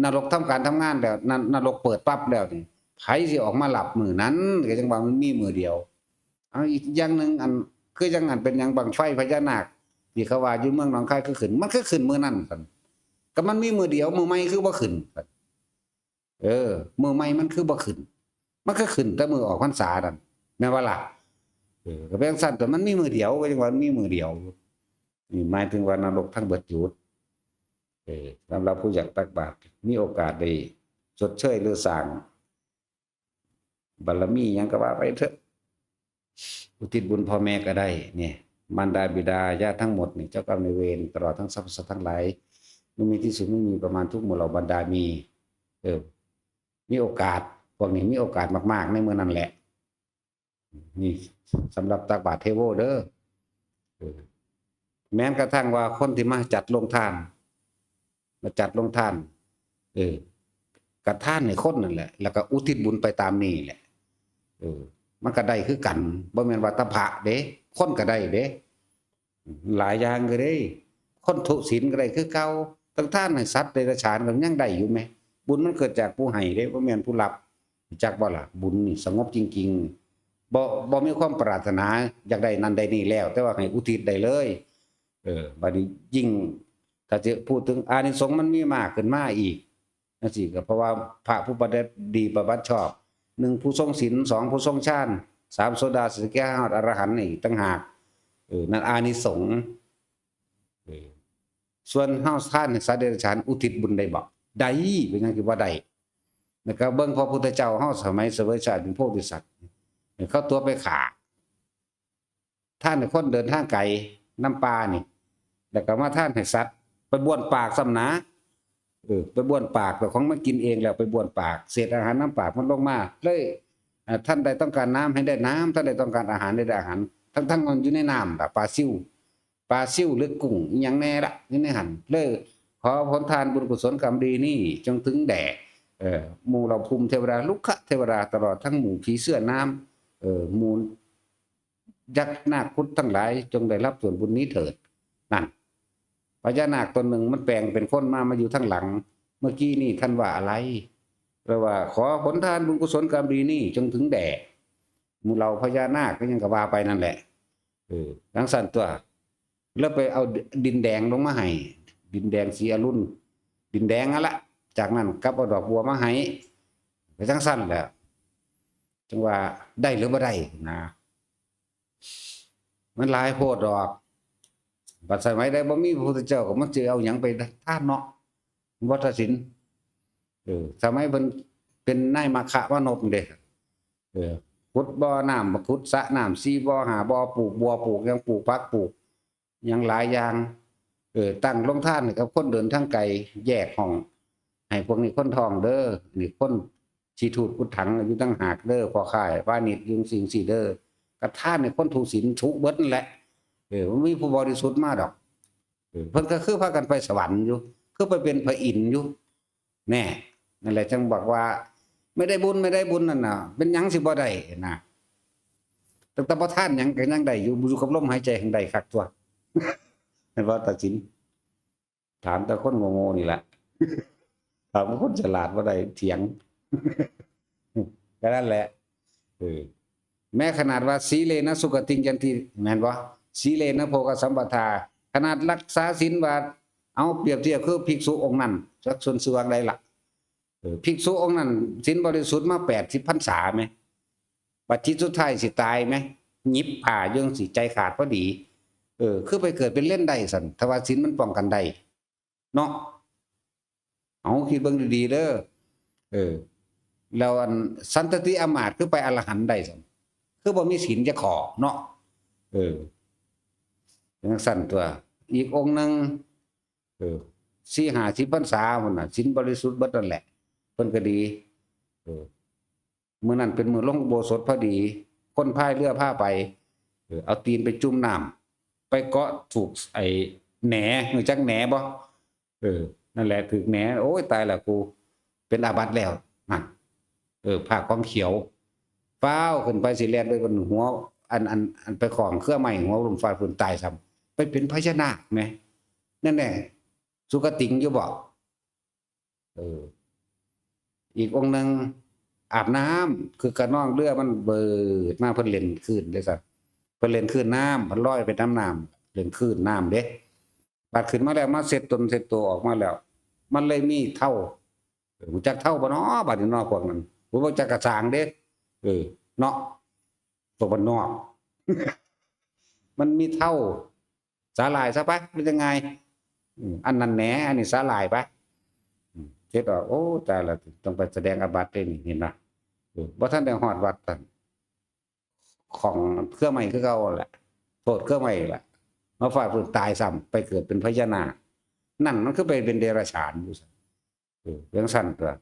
นรกทำการทำงานแล้ว น- นรกเปิดปั๊บแล้วนี่ ไผสิออกมารับมื้อนั้น ก็จั่งว่ามันมีมื้อเดียว เอาอีกอย่างหนึ่ง อัน คือจั่งอันเป็นหยังบั้งไฟพญานาค ที่เขาว่าอยู่เมืองหนองคายคือขึ้น มันคือขึ้นมื้อนั้นซั่น ก็มันมีมื้อเดียว มื้อใหม่คือบ่ขึ้นซั่น เออ มื้อใหม่มันคือบ่ขึ้น มันคือขึ้นแต่มื้อออกพรรษานั่น แม่นบ่ล่ะ เออ ก็เป็นจั่งซั่น แต่มันมีมื้อเดียว ก็จั่งว่ามันมีมื้อเดียว นี่หมายถึงว่านรกทั้งเบิดหยุด เออ สำหรับผู้อยากตักบาตร มีโอกาสได้ชดเชยหรือสร้างบารมีหยังก็ว่าไปเถอะ อุทิศบุญพ่อแม่ก็ได้ เนี่ย มารดาบิดาญาติทั้งหมดนี่ เจ้ากรรมนายเวร ตลอดทั้งสรรพสัตว์ทั้งหลาย ไม่มีที่สุดไม่มีประมาณ ทุกหมู่เหล่าบรรดามี เออ มีโอกาส พวกนี้มีโอกาสมากๆ ในมื้อนั้นแหละ นี่สำหรับตักบาตรเทโวเด้อ เออ แม้กระทั่งว่าคนที่มาจัดโรงทาน มาจัดโรงทาน เออ กะทานให้คนนั่นแหละ แล้วก็อุทิศบุญไปตามนี้แหละ เออ มันก็ได้คือกัน บ่แม่นว่าแต่พระเด้ คนก็ได้เด้ หลายอย่างก็ได้ คนทุศีลก็ได้คือเก่า ทั้งทานให้สัตว์เดรัจฉานก็ยังได้อยู่แหม บุญมันเกิดจากผู้ให้เด้ บ่แม่นผู้รับ รู้จักบ่ล่ะ บุญนี่สงบจริงๆ บ่ บ่มีความปรารถนาอยากได้นั่นได้นี่แล้ว แต่ว่าให้อุทิศได้เลย เออ บัดนี้ยิ่ง ถ้าจะพูดถึงอานิสงส์มันมีมากขึ้นมาอีก จั่งซี้ก็เพราะว่าพระผู้ปฏิบัติดีปฏิบัติชอบ หนึ่งผู้ทรงศีล สองผู้ทรงฌาน สามโสดา สกิทาคาฮอดอรหันต์อีกต่างหาก เออ นั่นอานิสงส์ เออ ส่วนเฮาทานให้สัตว์เดรัจฉานอุทิศบุญได้บ่ ได้ เป็นหยังคือบ่ได้ แล้วก็เบิ่งพระพุทธเจ้าเฮาสมัยเสวยชาติเป็นโพธิสัตว์ เขาตัวไปฆ่า ทานให้คนเดินทางไกลนำป่านี่ แล้วก็มาทานให้สัตว์ ไปบ้วนปากซ้ำนะ เออ ไปบ้วนปาก เจ้าของมากินเองแล้วไปบ้วนปาก เศษอาหารนำปากมันลงมา เลย อ่า ท่านใดต้องการน้ำให้ได้น้ำ ท่านใดต้องการอาหารให้ได้อาหาร ทั้งๆ มันอยู่ในน้ำล่ะ ปลาซิว ปลาซิวหรือกุ้งอิหยังแน่ละอยู่ในหั่น เลยขอผลทานบุญกุศลกรรมดีนี่จงถึงแด่ เอ่อ หมู่เหล่าภูมิเทวดา รุกขเทวดา ตลอดทั้งหมู่ผีเสื้อน้ำ เอ่อ หมู่ยักษ์นาคครุฑทั้งหลาย จงได้รับส่วนบุญนี้เถิด นั่น พญานาคตนหนึ่งมันแปลงเป็นคนมา มาอยู่ทางหลัง เมื่อกี้นี่ท่านว่าอะไร แปลว่า ขอผลทานบุญกุศลกรรมดีนี่จงถึงแด่ หมู่เหล่าพญานาคก็ยังก็ว่าไปนั่นแหละ เออ จั่งซั้นตั๊ว แล้วไปเอาดินแดงลงมาให้ ดินแดงสีอรุณ ดินแดงนั่นละ จากนั้นกลับเอาดอกบัวมาให้ ก็จั่งซั้นแหละ จั่งว่าได้หรือบ่ได้นะ มันหลายโพดดอก บัดสมัยใดบ่มีพระพุทธเจ้าก็มันสิเอาหยังไปทานเนาะ วัตรศิลป์ เออ สมัยเพิ่นเป็นนายมัคคะมานพเด้ เออ ขุดบ่อน้ำ ขุดสระน้ำ สี่บ่อ ห้าบ่อ ปลูกบัว ปลูกหยัง ปลูกผัก ปลูกหยังหลายอย่าง เออ ตั้งโรงทานให้กับคนเดินทางไกล แยกห้อง ให้พวกนี้คนท้องเด้อ นี่คนชีทูตกุฏถังอยู่ต่างหากเด้อ พ่อค้าพาณิชย์อยู่จั่งซี้เด้อ กะทานให้คนทุศีลทุเบิดนั่นแหละ เออ มันมีผู้บริสุทธิ์มาดอก เออ เพิ่นก็คือพากันไปสวรรค์อยู่ คือไปเป็นพระอินทร์อยู่ แน่ นั่นแหละจั่งบอกว่า ไม่ได้บุญ ไม่ได้บุญนั่นน่ะ เป็นหยังสิบ่ได้นะ ตั้งแต่บ่ทานหยังก็ยังได้อยู่ อยู่กับลมหายใจแฮ่งได้คักตั๊ว แม่นบ่ ตาสิน ถามแต่คนโง่ๆนี่แหละ ถามคนฉลาดบ่ได้เถียง ก็นั่นแหละ เออ แม้ขนาดว่า สีเลนะสุขติงยันติ แม่นบ่ สีเลนะโภคสัมปทา ขนาดรักษาศีลว่า เอาเปรียบเทียบคือภิกษุองค์นั้น จักส่วนเสือองค์ใดล่ะ เออ ภิกษุองค์นั้นศีลบริสุทธิ์มาแปดสิบพรรษาแหม บัดจิตสุดท้ายสิตายแหม หยิบผ้าอยู่จั่งซี้ ใจขาดพอดี เออ คือไปเกิดเป็นเลนได้ซั่น ถ้าว่าศีลมันป้องกันได้ เนาะ เอาคิดเบิ่งดีๆเด้อ เออ แล้วอันสันตติอมาตย์คือไปอรหันต์ได้ซั่น คือบ่มีศีลจักข้อเนาะ เออ จั่งซั้นตั๊ว อีกองค์หนึ่ง เออ สี่ห้าสิบพรรษาพุ้นน่ะ ศีลบริสุทธิ์เบิดนั่นแหละ เพิ่นก็ดี เออ มื้อนั้นเป็นมื้อลงอุโบสถพอดี คนพายเรือพาไป เออ เอาตีนไปจุ่มน้ำ ไปเกาะถูกไอ้แหน รู้จักแหนบ่ เออ นั่นแหละ ถูกแหน โอ้ย ตายละกู เป็นอาบัติแล้ว นั่น เออ ผ้าของเขียว ฟ้าวขึ้นไปสิแล่นไปบนหัว อัน อัน อันไปของเครือไม้หัวลมฟ้าพื้นตายซ้ำ ไปเป็นพญานาคแหม นั่นแหละ สุคติงอยู่บ่ เออ อีกองค์หนึ่งอาบน้ำ คือขนองเรือมันเบิดมา เพิ่นเล่นคลื่นเด้อซั้น เพิ่นเล่นคลื่นน้ำ เพิ่นลอยไปนำน้ำ เล่นคลื่นน้ำเด้ บัดขึ้นมาแล้วมาเช็ดตนเช็ดตัวออกมาแล้ว มันเลยมีเถ้า เออ รู้จักเถ้าบ่น้อ บัดนี้น้อ พวกนั้น บ่รู้จักกระสางเด้ เออ เนาะ พวกบ้านนอก มันมีเถ้า สาหร่ายซะไป เป็นยังไง อืม อันนั้นแหน อันนี้สาหร่ายไป อืม เช็ดออก โอ้ ตายละ ต้องไปแสดงอาบัติเด้นี่ เห็นบ่ เออ บ่ทันได้ฮอดวัดซั่น ของเครือไม้คือเก่าแหละ โทษเครือไม้แหละ มาฟาดพื้นตายซ้ำ ไปเกิดเป็นพญานาค นั่นมันคือไปเป็นเดรัจฉานอยู่ซั่น เออ จั่งซั้นตั๊ว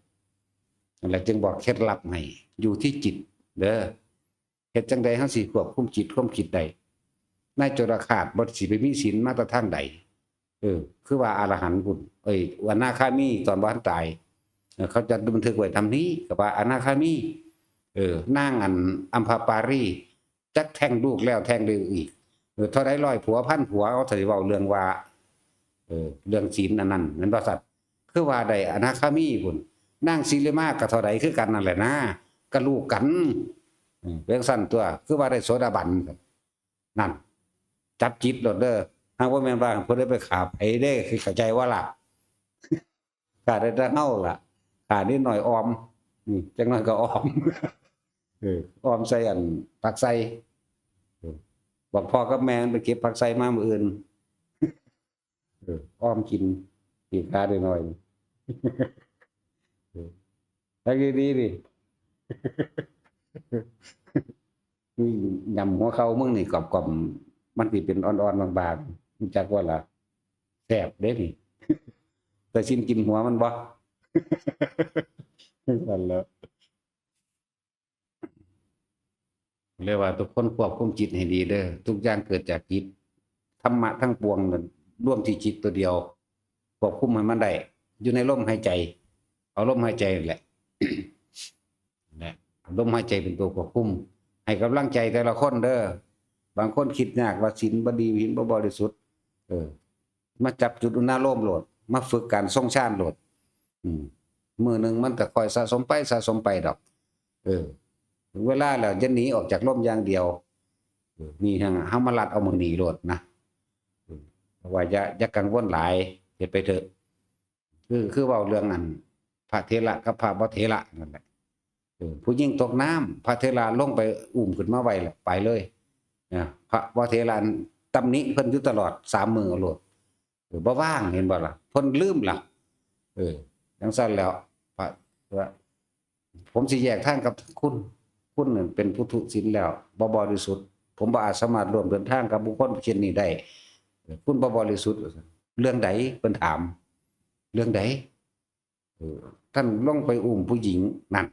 นั่นแหละจึงบอกเคล็ดลับให้ อยู่ที่จิตเด้อ เฮ็ดจั่งใดเฮาสิควบคุมจิตความคิดได้ นายโจรฆาตบ่สิไปมีศีลมาแต่ทางใด เออ คือว่าอรหันต์พุ้น เอ้ย อนาคามีตอนบ่ทันตาย เออ เขาจัดบันทึกไว้ตามนี้ ก็ว่าอนาคามี เออ นางอันอัมพปารี จักแท้งลูกแล้วแท้งลูกอีก เออ เท่าใดร้อยผัวพันผัว เอา ถ้าสิเว้าเรื่องว่า เออ เรื่องศีลอันนั้น แม่นบ่ซั้น คือว่าได้อนาคามีพุ้น นางสิริมาก็เท่าใดคือกันนั่นแหละนะ ก็ลูกกัน อืม เป็นจั่งซั้นตั๊ว คือว่าได้โสดาบัน นั่น จับจิตโลดเด้อ หากบ่แม่นว่าเพิ่นได้ไปฆ่าไผเด้ คือเข้าใจบ่ล่ะ ฆ่าได้แต่เฮาล่ะ ฆ่านิดหน่อยออม อืม จักหน่อยก็ออม เออ ออมใส่อันผักไส่ เออ บอกพ่อกับแม่มันไปเก็บผักไส่มามื้ออื่น เออ ออมกิน อีกหาได้หน่อย เออ แล้วดีๆ ดิ นี่ยำหัวเข่ามึงนี่กรอบๆ มันสิเป็นอ่อนๆ บางๆ รู้จักบ่ล่ะ แซ่บเด้นี่ แต่สินกินหัวมันบ่ นั่นแหละ เรียกว่าทุกคนควบคุมจิตให้ดีเด้อ ทุกอย่างเกิดจากจิต ธรรมะทั้งปวงนั่นรวมที่จิตตัวเดียว ควบคุมให้มันได้ อยู่ในลมหายใจ เอาลมหายใจนั่นแหละ นะ เอาลมหายใจเป็นตัวควบคุม ให้กำลังใจแต่ละคนเด้อ บางคนคิดยากว่าศีลบ่ดี ศีลบ่บริสุทธิ์ เออ มาจับจุดอุณาโลมโลด มาฝึกการทรงฌานโลด อืม มื้อหนึ่งมันก็ค่อยสะสมไป สะสมไปดอก เออ ถึงเวลาแล้วจะหนีออกจากลมอย่างเดียว เออ นี่ฮะ เฮามาลัดเอามื้อนี้โลดนะ เออ ว่าอย่า อย่ากังวลหลาย เฮ็ดไปเถอะ คือ คือเว้าเรื่องอัน พระเถระกับพระบ่เถระนั่นแหละ เออ ผู้หญิงตกน้ำ พระเถระลงไปอุ้มขึ้นมาไว้แล้วไปเลย นะ พระบ่เถระตำหนิเพิ่นอยู่ตลอด สามมื้อโลด เออ บ่ว่าง เห็นบ่ล่ะ เพิ่นลืมล่ะ เออ จั่งซั้นแล้ว พระ พระ ผมสิแยกทางกับคุณ คุณนั่นเป็นผู้ทุศีลแล้ว บ่บริสุทธิ์ ผมบ่อาจสามารถร่วมเดินทางกับบุคคลเช่นนี้ได้ เออ คุณบ่บริสุทธิ์ เรื่องใด เพิ่นถาม เรื่องใด เออ ท่านลงไปอุ้มผู้หญิงนั่น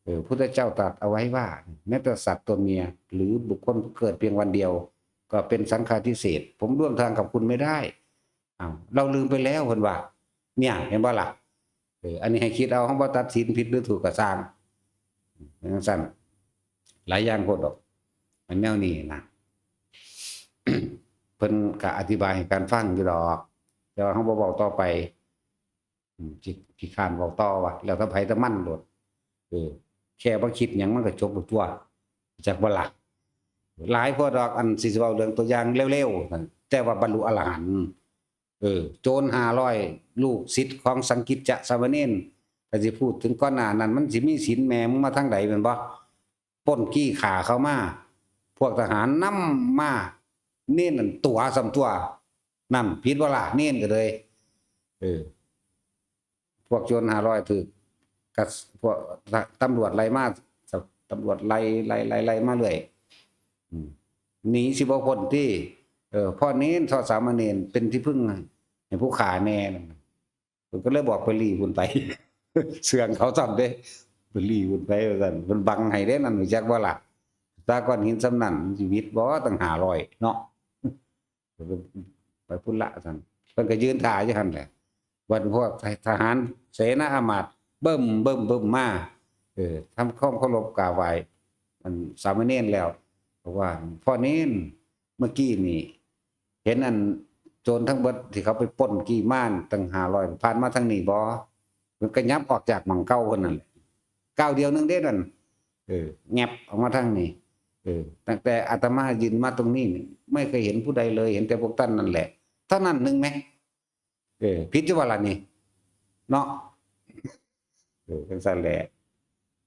เออ พุทธเจ้าตรัสเอาไว้ว่า แม้แต่สัตว์ตัวเมีย หรือบุคคลเกิดเพียงวันเดียว ก็เป็นสังฆาทิเศษ ผมร่วมทางกับคุณไม่ได้ อ้าว เราลืมไปแล้ว เพิ่นว่า เนี่ย เห็นบ่ล่ะ เออ อันนี้ให้คิดเอา เฮาบ่ตัดสินผิดหรือถูกก็ซ่าง จั่งซั้น หลายอย่างโพดดอก อันแนวนี้นะ เพิ่นก็อธิบายให้กันฟังอยู่ดอก แต่ว่าเฮาบ่เว้าต่อไป อืม ขี้ ขี้คร้านเว้าต่อว่ะ แล้วแต่ไผแต่มันโลด เออ แค่บ่คิดหยังมันก็จบแล้วตั่ว จักบ่ล่ะ หลายโพดดอก อันสิเว้าเรื่องตัวอย่างเร็วๆ นั่น แต่ว่าบรรลุอรหันต์ เออ โจรห้าร้อย ลูกศิษย์ของสังกิจจะสามเณร ก็สิพูดถึงก่อนหน้านั้น มันสิมีศีลแม่มึงมาทางใดแม่นบ่ ปล้นจี้ฆ่าเขามา พวกทหารนำมา เณรนั่นตั๋วซ้ำตั่ว นั่นผิดบ่ล่ะ เณรก็เลย เออ พวกโจรห้าร้อยถืก กะ พวกตำรวจไล่มา ตำรวจไล่ ไล่ ไล่ ไล่มาเรื่อย อืม หนีสิบ่พ้นติ เออ พ่อเณร เฒ่าสามเณร เป็นที่พึ่งให้ผู้ฆ่าแน่ เพิ่นก็เลยบอกไปลี้หุ้นไป เชื่องเขาซ้ำเด้ ไปลี้หุ้นไปว่าซั่น เพิ่นบังให้เด้นั่น รู้จักบ่ล่ะ ตาก้อนหินส่ำนั้น มันสิหวิดบ่ ตั้งห้าร้อยเนาะ ไปพุ้นละซั่น เพิ่นก็ยืนท่าอยู่หั่นแหละ บัดพวกทหารเสนาอามาตย์เบิ่ม เบิ่ม เบิ่มมา เออ ทำความเคารพกราบไหว้ อันสามเณรแล้ว บอกว่า พ่อเณร เมื่อกี้นี่ เห็นอันโจรทั้งเบิดที่เขาไปปล้นจี้มาตั้งห้าร้อย ผ่านมาทางนี้บ่ เพิ่นก็ยับออกจากหม่องเก่าเพิ่นนั่นแหละ ก้าวเดียวหนึ่งเด้นั่น เออ แงบออกมาทางนี้ เออ ตั้งแต่อาตมายืนมาตรงนี้นี่ ไม่เคยเห็นผู้ใดเลย เห็นแต่พวกท่านนั่นแหละ เท่านั้นหนึ่งไหม เออ ผิดอยู่บ่ล่ะนี่ เนาะ เออ จั่งซั้นแหละ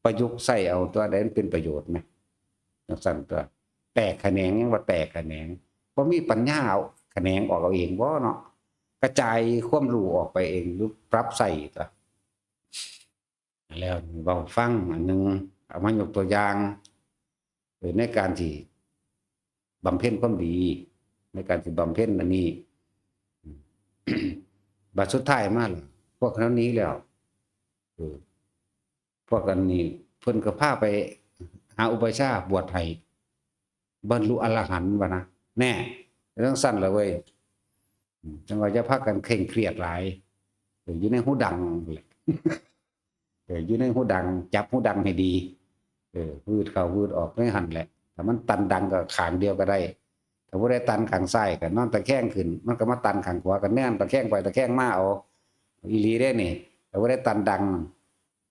ประยุกต์ใช้เอาตัวใดมันเป็นประโยชน์ไหม จั่งซั้นตัว แตกแขนงยังว่าแตกแขนง บ่มีปัญญาเอาแขนงออกเอาเองบ่เนาะ กระจายความรู้ออกไปเอง หรือปรับใช้ตัว แล้วเว้าฟังอันหนึ่ง เอามายกตัวอย่าง เออ ในการที่บำเพ็ญความดี ในการที่บำเพ็ญอันนี้ บัดสุดท้ายมาล่ะ พวกเขาหนีแล้ว เออ พวกอันนี้เพิ่นก็พาไปหาอุปัชฌาย์บวชให้ บรรลุอรหันต์ว่านะ แน่ จั่งซั้นล่ะเว้ย อืม จั่งว่าอย่าพากันเคร่งเครียดหลาย เออ อยู่ในฮูดังแหละ เออ อยู่ในฮูดัง จับฮูดังให้ดี เออ วืดเข้าวืดออกในหั่นแหละ ถ้ามันตันดังก็ข้างเดียวก็ได้ ถ้าบ่ได้ตันข้างซ้ายก็นอนตะแคงขึ้น มันก็มาตันข้างขวา ก็แนมตะแคงไปตะแคงมาเอา อีหลีเด้นี่ ถ้าบ่ได้ตันดัง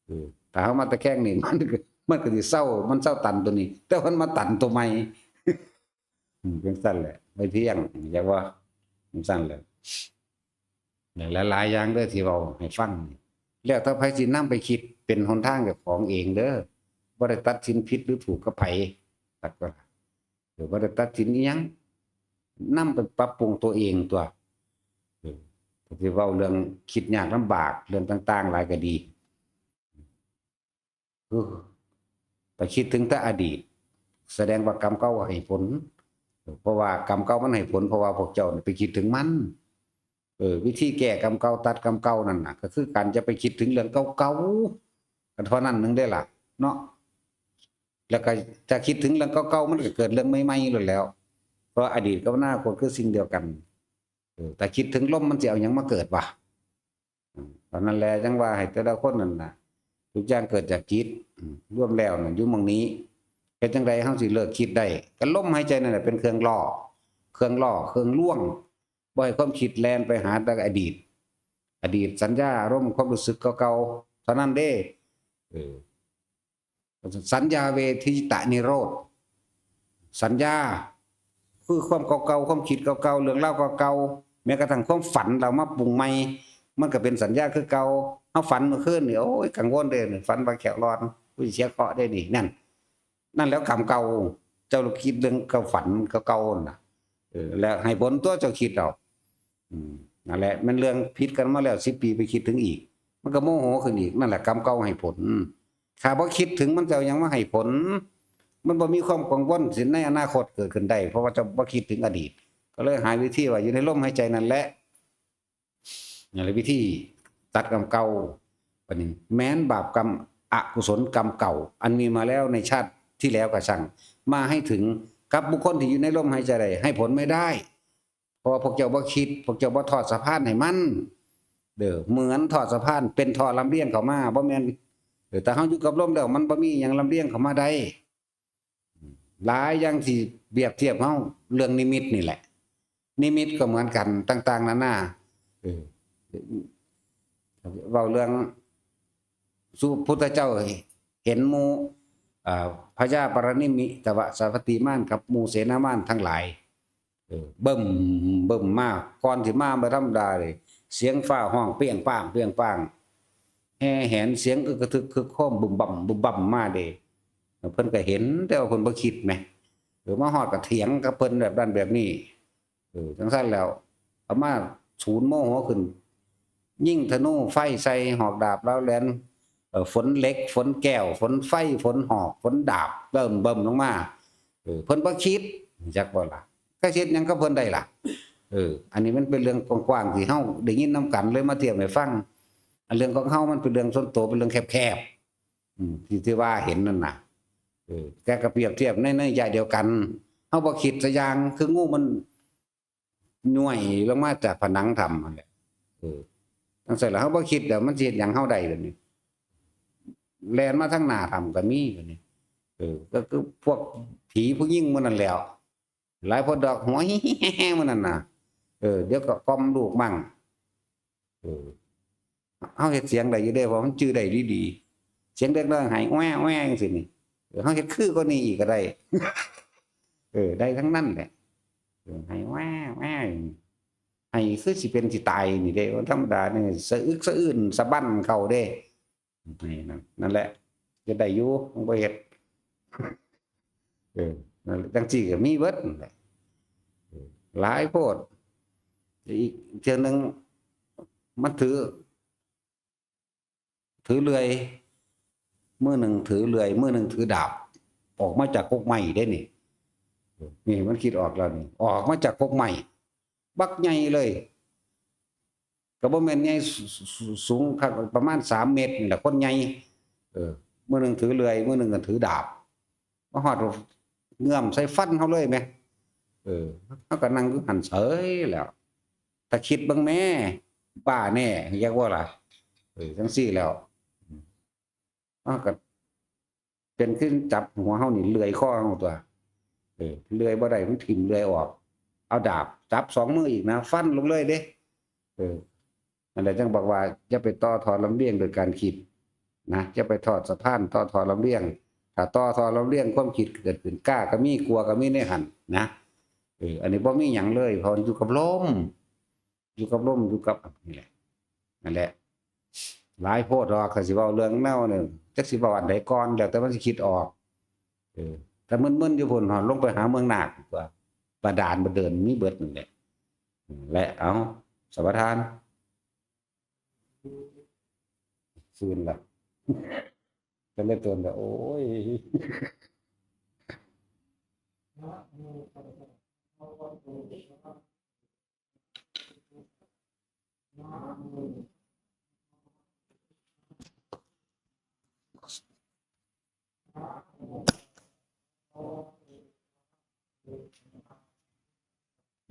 เออ ถ้าเฮามาตะแคงนี่ มันก็ มันก็สิเซา มันเซาตันตัวนี้ แต่มันมาตันตัวใหม่ อืม จั่งซั้นแหละ ไม่เที่ยง อยากว่า จั่งซั้นแหละ หลายๆอย่างเด้อที่เว้าให้ฟังนี่ แล้วแต่ไผสินำไปคิดเป็นหนทางเจ้าของเองเด้อ บ่ได้ตัดสินผิดหรือถูกกับไผ ตัดก็ เออ บ่ได้ตัดสินอิหยัง นำไปปรับปรุงตัวเองตัว เออ สิเว้าเรื่องคิดยากลำบาก เรื่องต่างๆหลายก็ดี คือไปคิดถึงแต่อดีต แสดงว่ากรรมเก่าให้ผล เพราะว่ากรรมเก่ามันให้ผล เพราะว่าพวกเจ้านี่ไปคิดถึงมัน เออ วิธีแก้กรรมเก่า ตัดกรรมเก่านั่นน่ะ ก็คือการจะไปคิดถึงเรื่องเก่าๆ กันเท่านั้นหนึ่งได้ล่ะ เนาะ แล้วก็จะคิดถึงเรื่องเก่าๆ มันก็เกิดเรื่องใหม่ๆ แล้วแหล้ว เพราะอดีตกับอนาคตคือสิ่งเดียวกัน เออ แต่คิดถึงลมมันสิเอาหยังมาเกิดวะ อืม เพราะนั้นแหละจังว่าให้แต่ละคนนั่นน่ะ ทุกอย่างเกิดจากจิต อืม รวมแล้วน่ะอยู่หม่องนี้ เฮ็ดจั่งใดเฮาสิเลิกคิดได้ ก็ลมหายใจนั่นแหละเป็นเครื่องล่อ เครื่องล่อ เครื่องลวง บ่ให้ความคิดแล่นไปหาแต่อดีต อดีตสัญญา อารมณ์ ความรู้สึกเก่าๆ เท่านั้นเด้ เออ สัญญาเวทิตะนิโรธ สัญญา คือความเก่าๆ ความคิดเก่าๆ เรื่องราวเก่าๆ แม้กระทั่งความฝันเรามาปรุงใหม่ มันก็เป็นสัญญาคือเก่า เฮาฝันเมื่อคืนนี่ โอ้ย กังวลเด้อ ฝันว่าแข้วหลอน กูสิเสียเคราะห์เด้อนี่ นั่น นั่นแหล้วกรรมเก่า เจ้าคิดเรื่องเก่า ฝันเก่าๆ นั่นน่ะ เออ แล้วให้ผลตัวเจ้าคิดเอา อืม นั่นแหละ มันเรื่องผิดกันมาแล้วสิบปี ไปคิดถึงอีก มันก็โมโหขึ้นอีก นั่นแหละกรรมเก่าให้ผล ถ้าบ่คิดถึงมันจะเอาหยังมาให้ผล มันบ่มีความกังวลสิในอนาคตเกิดขึ้นได้ เพราะว่าเจ้าบ่คิดถึงอดีต ก็เลยหาวิธีว่าอยู่ในลมหายใจนั่นแหละ นั่นแหละวิธีตัดกรรมเก่า บัดนี้แม้นบาปกรรม อกุศลกรรมเก่า อันมีมาแล้วในชาติที่แล้วก็ช่าง มาให้ถึงกับบุคคลที่อยู่ในลมหายใจใด ให้ผลไม่ได้ เพราะว่าพวกเจ้าบ่คิด พวกเจ้าบ่ทอดสะพานให้มัน เด้อ เหมือนทอดสะพานเป็นท่อลำเลียงเข้ามา บ่แม่น เออ แต่เฮาอยู่กับลมแล้ว มันบ่มีหยังลำเลียงเข้ามาได้ หลายอย่างที่เปรียบเทียบเฮาเรื่องนิมิตนี่แหละ นิมิตก็เหมือนกันต่างๆ นานา เออ เว้าเรื่องสุพุทธเจ้าเห็นหมู่ อ่า พญาปารณิมิตวสัพพติมานกับหมู่เสนามานทั้งหลาย เออ เบิ่มเบิ่มมา ก่อนสิมาบ่ธรรมดาเลย เสียงฟ้าฮ้องเปรี้ยงป้าง เปรี้ยงป้าง แห่แหนเสียงอึกกระทึกคึกโครมบึมบั่มบึมบั่มมาเด้ เพิ่นก็เห็น แต่ว่าเพิ่นบ่คิดแหม เออ มาฮอดก็เถียงกับเพิ่นแบบนั้นแบบนี้ เออ จั่งซั้นแล้ว เอามาสูนโมโหขึ้น ยิงธนูไฟใส่หอกดาบลาวแหลม เอ่อ ฝนเหล็ก ฝนแก้ว ฝนไฟ ฝนหอก ฝนดาบ เบิ่มเบิ่มลงมา เออ เพิ่นบ่คิด จักบ่ล่ะ ก็เฮ็ดหยังกับเพิ่นได้ล่ะ เออ อันนี้มันเป็นเรื่องกว้างๆ ที่เฮาได้ยินนำกัน เลยมาเทียบให้ฟัง อันเรื่องของเฮามันเป็นเรื่องส่วนตัว เป็นเรื่องแคบๆ อืม ที่ ที่ว่าเห็นนั่นน่ะ เออ แกก็เปรียบเทียบใน ในนัยยะเดียวกัน เฮาบ่คิดสักอย่าง คืองูมันย้วยลงมาจากผนังถ้ำนั่นแหละ เออ จั่งซั้นล่ะ เฮาบ่คิดแล้วมันสิเฮ็ดหยังเฮาได้บัดนี้ แล่นมาทางหน้าถ้ำก็มีบัดนี้ เออ ก็คือพวกผีผู้หญิงหมู่นั่นแหล้ว หลายพอดอกหัว หมู่นั่นน่ะ เออ เดี๋ยวก็กล่อมลูกมั่ง เออ เฮาเฮ็ดเสียงได้อยู่เด้ เพราะมันจื่อได้ดีๆ เสียงเด็กน้อยไห้แว่ๆ จั่งซี้นี่ เออ เฮาเฮ็ดคือกว่านี้อีกก็ได้ เออ ได้ทั้งนั้นแหละ เออ ไห้แว่ๆ ไห้คือสิเป็นสิตายนี่เด้ บ่ธรรมดานี่ สะอึกสะอื้นสะบั้นเข้าเด้ นี่นะ นั่นแหละ เฮ็ดได้อยู่ มันบ่เฮ็ด เออ นั่นแหละ จั่งซี้ก็มีเบิดนั่นแหละ เออ หลายโพด อีกเทื่อหนึ่ง มันถือ ถือเลื่อย มือหนึ่งถือเลื่อย มือหนึ่งถือดาบ ออกมาจากกกไม้เด้นี่ นี่มันคิดออกแล้วนี่ ออกมาจากกกไม้ บักใหญ่เลย ก็บ่แม่นใหญ่ส- ส- สูงคัก ประมาณสามเมตรนี่แหละ คนใหญ่ เออ มือหนึ่งถือเลื่อย มือหนึ่งก็ถือดาบ มาฮอดเงื้อมใส่ฟันเฮาเลยแหม เออ เฮาก็นั่งอยู่หั่นเฉยแล้ว ถ้าคิดเบิ่งแหม บ้าแน่ เรียกว่าล่ะ เออ จั่งซี้แล้ว เฮาก็เป็นคือจับหัวเฮานี่เลื่อยคอเฮาตั๊ว เออ เลื่อยบ่ได้ มันถิ่มเลื่อยออก เอาดาบจับสองมืออีกนะ ฟันลงเลยเด้ เออ นั่นแหละจั่งบอกว่าอย่าไปต่อท่อลำเลียงโดยการคิดนะ อย่าไปทอดสะพานต่อท่อลำเลียง ถ้าต่อท่อลำเลียงความคิดเกิดขึ้น กล้าก็มี กลัวก็มีในหั่นนะ เออ อันนี้บ่มีหยังเลย เพราะอยู่กับลม อยู่กับลม อยู่กับนี่แหละ นั่นแหละ หลายโพดดอก คันสิเว้าเรื่องแนวนี่ จักสิเว้าอันใดก่อน แล้วแต่มันสิคิดออก เออ แต่มึนๆ อยู่พุ้น ฮอดลงไปหาเมืองนาคดีกว่า บาดาลบ่เดิน มีเบิดนั่นแหละ และ เอ้า สมาทาน ซื่นละ เป็นได้ตนละ โอ้ย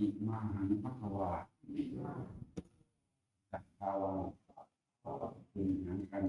อิมาหังภะคะวา ตัดภาวะเป็นหางกัน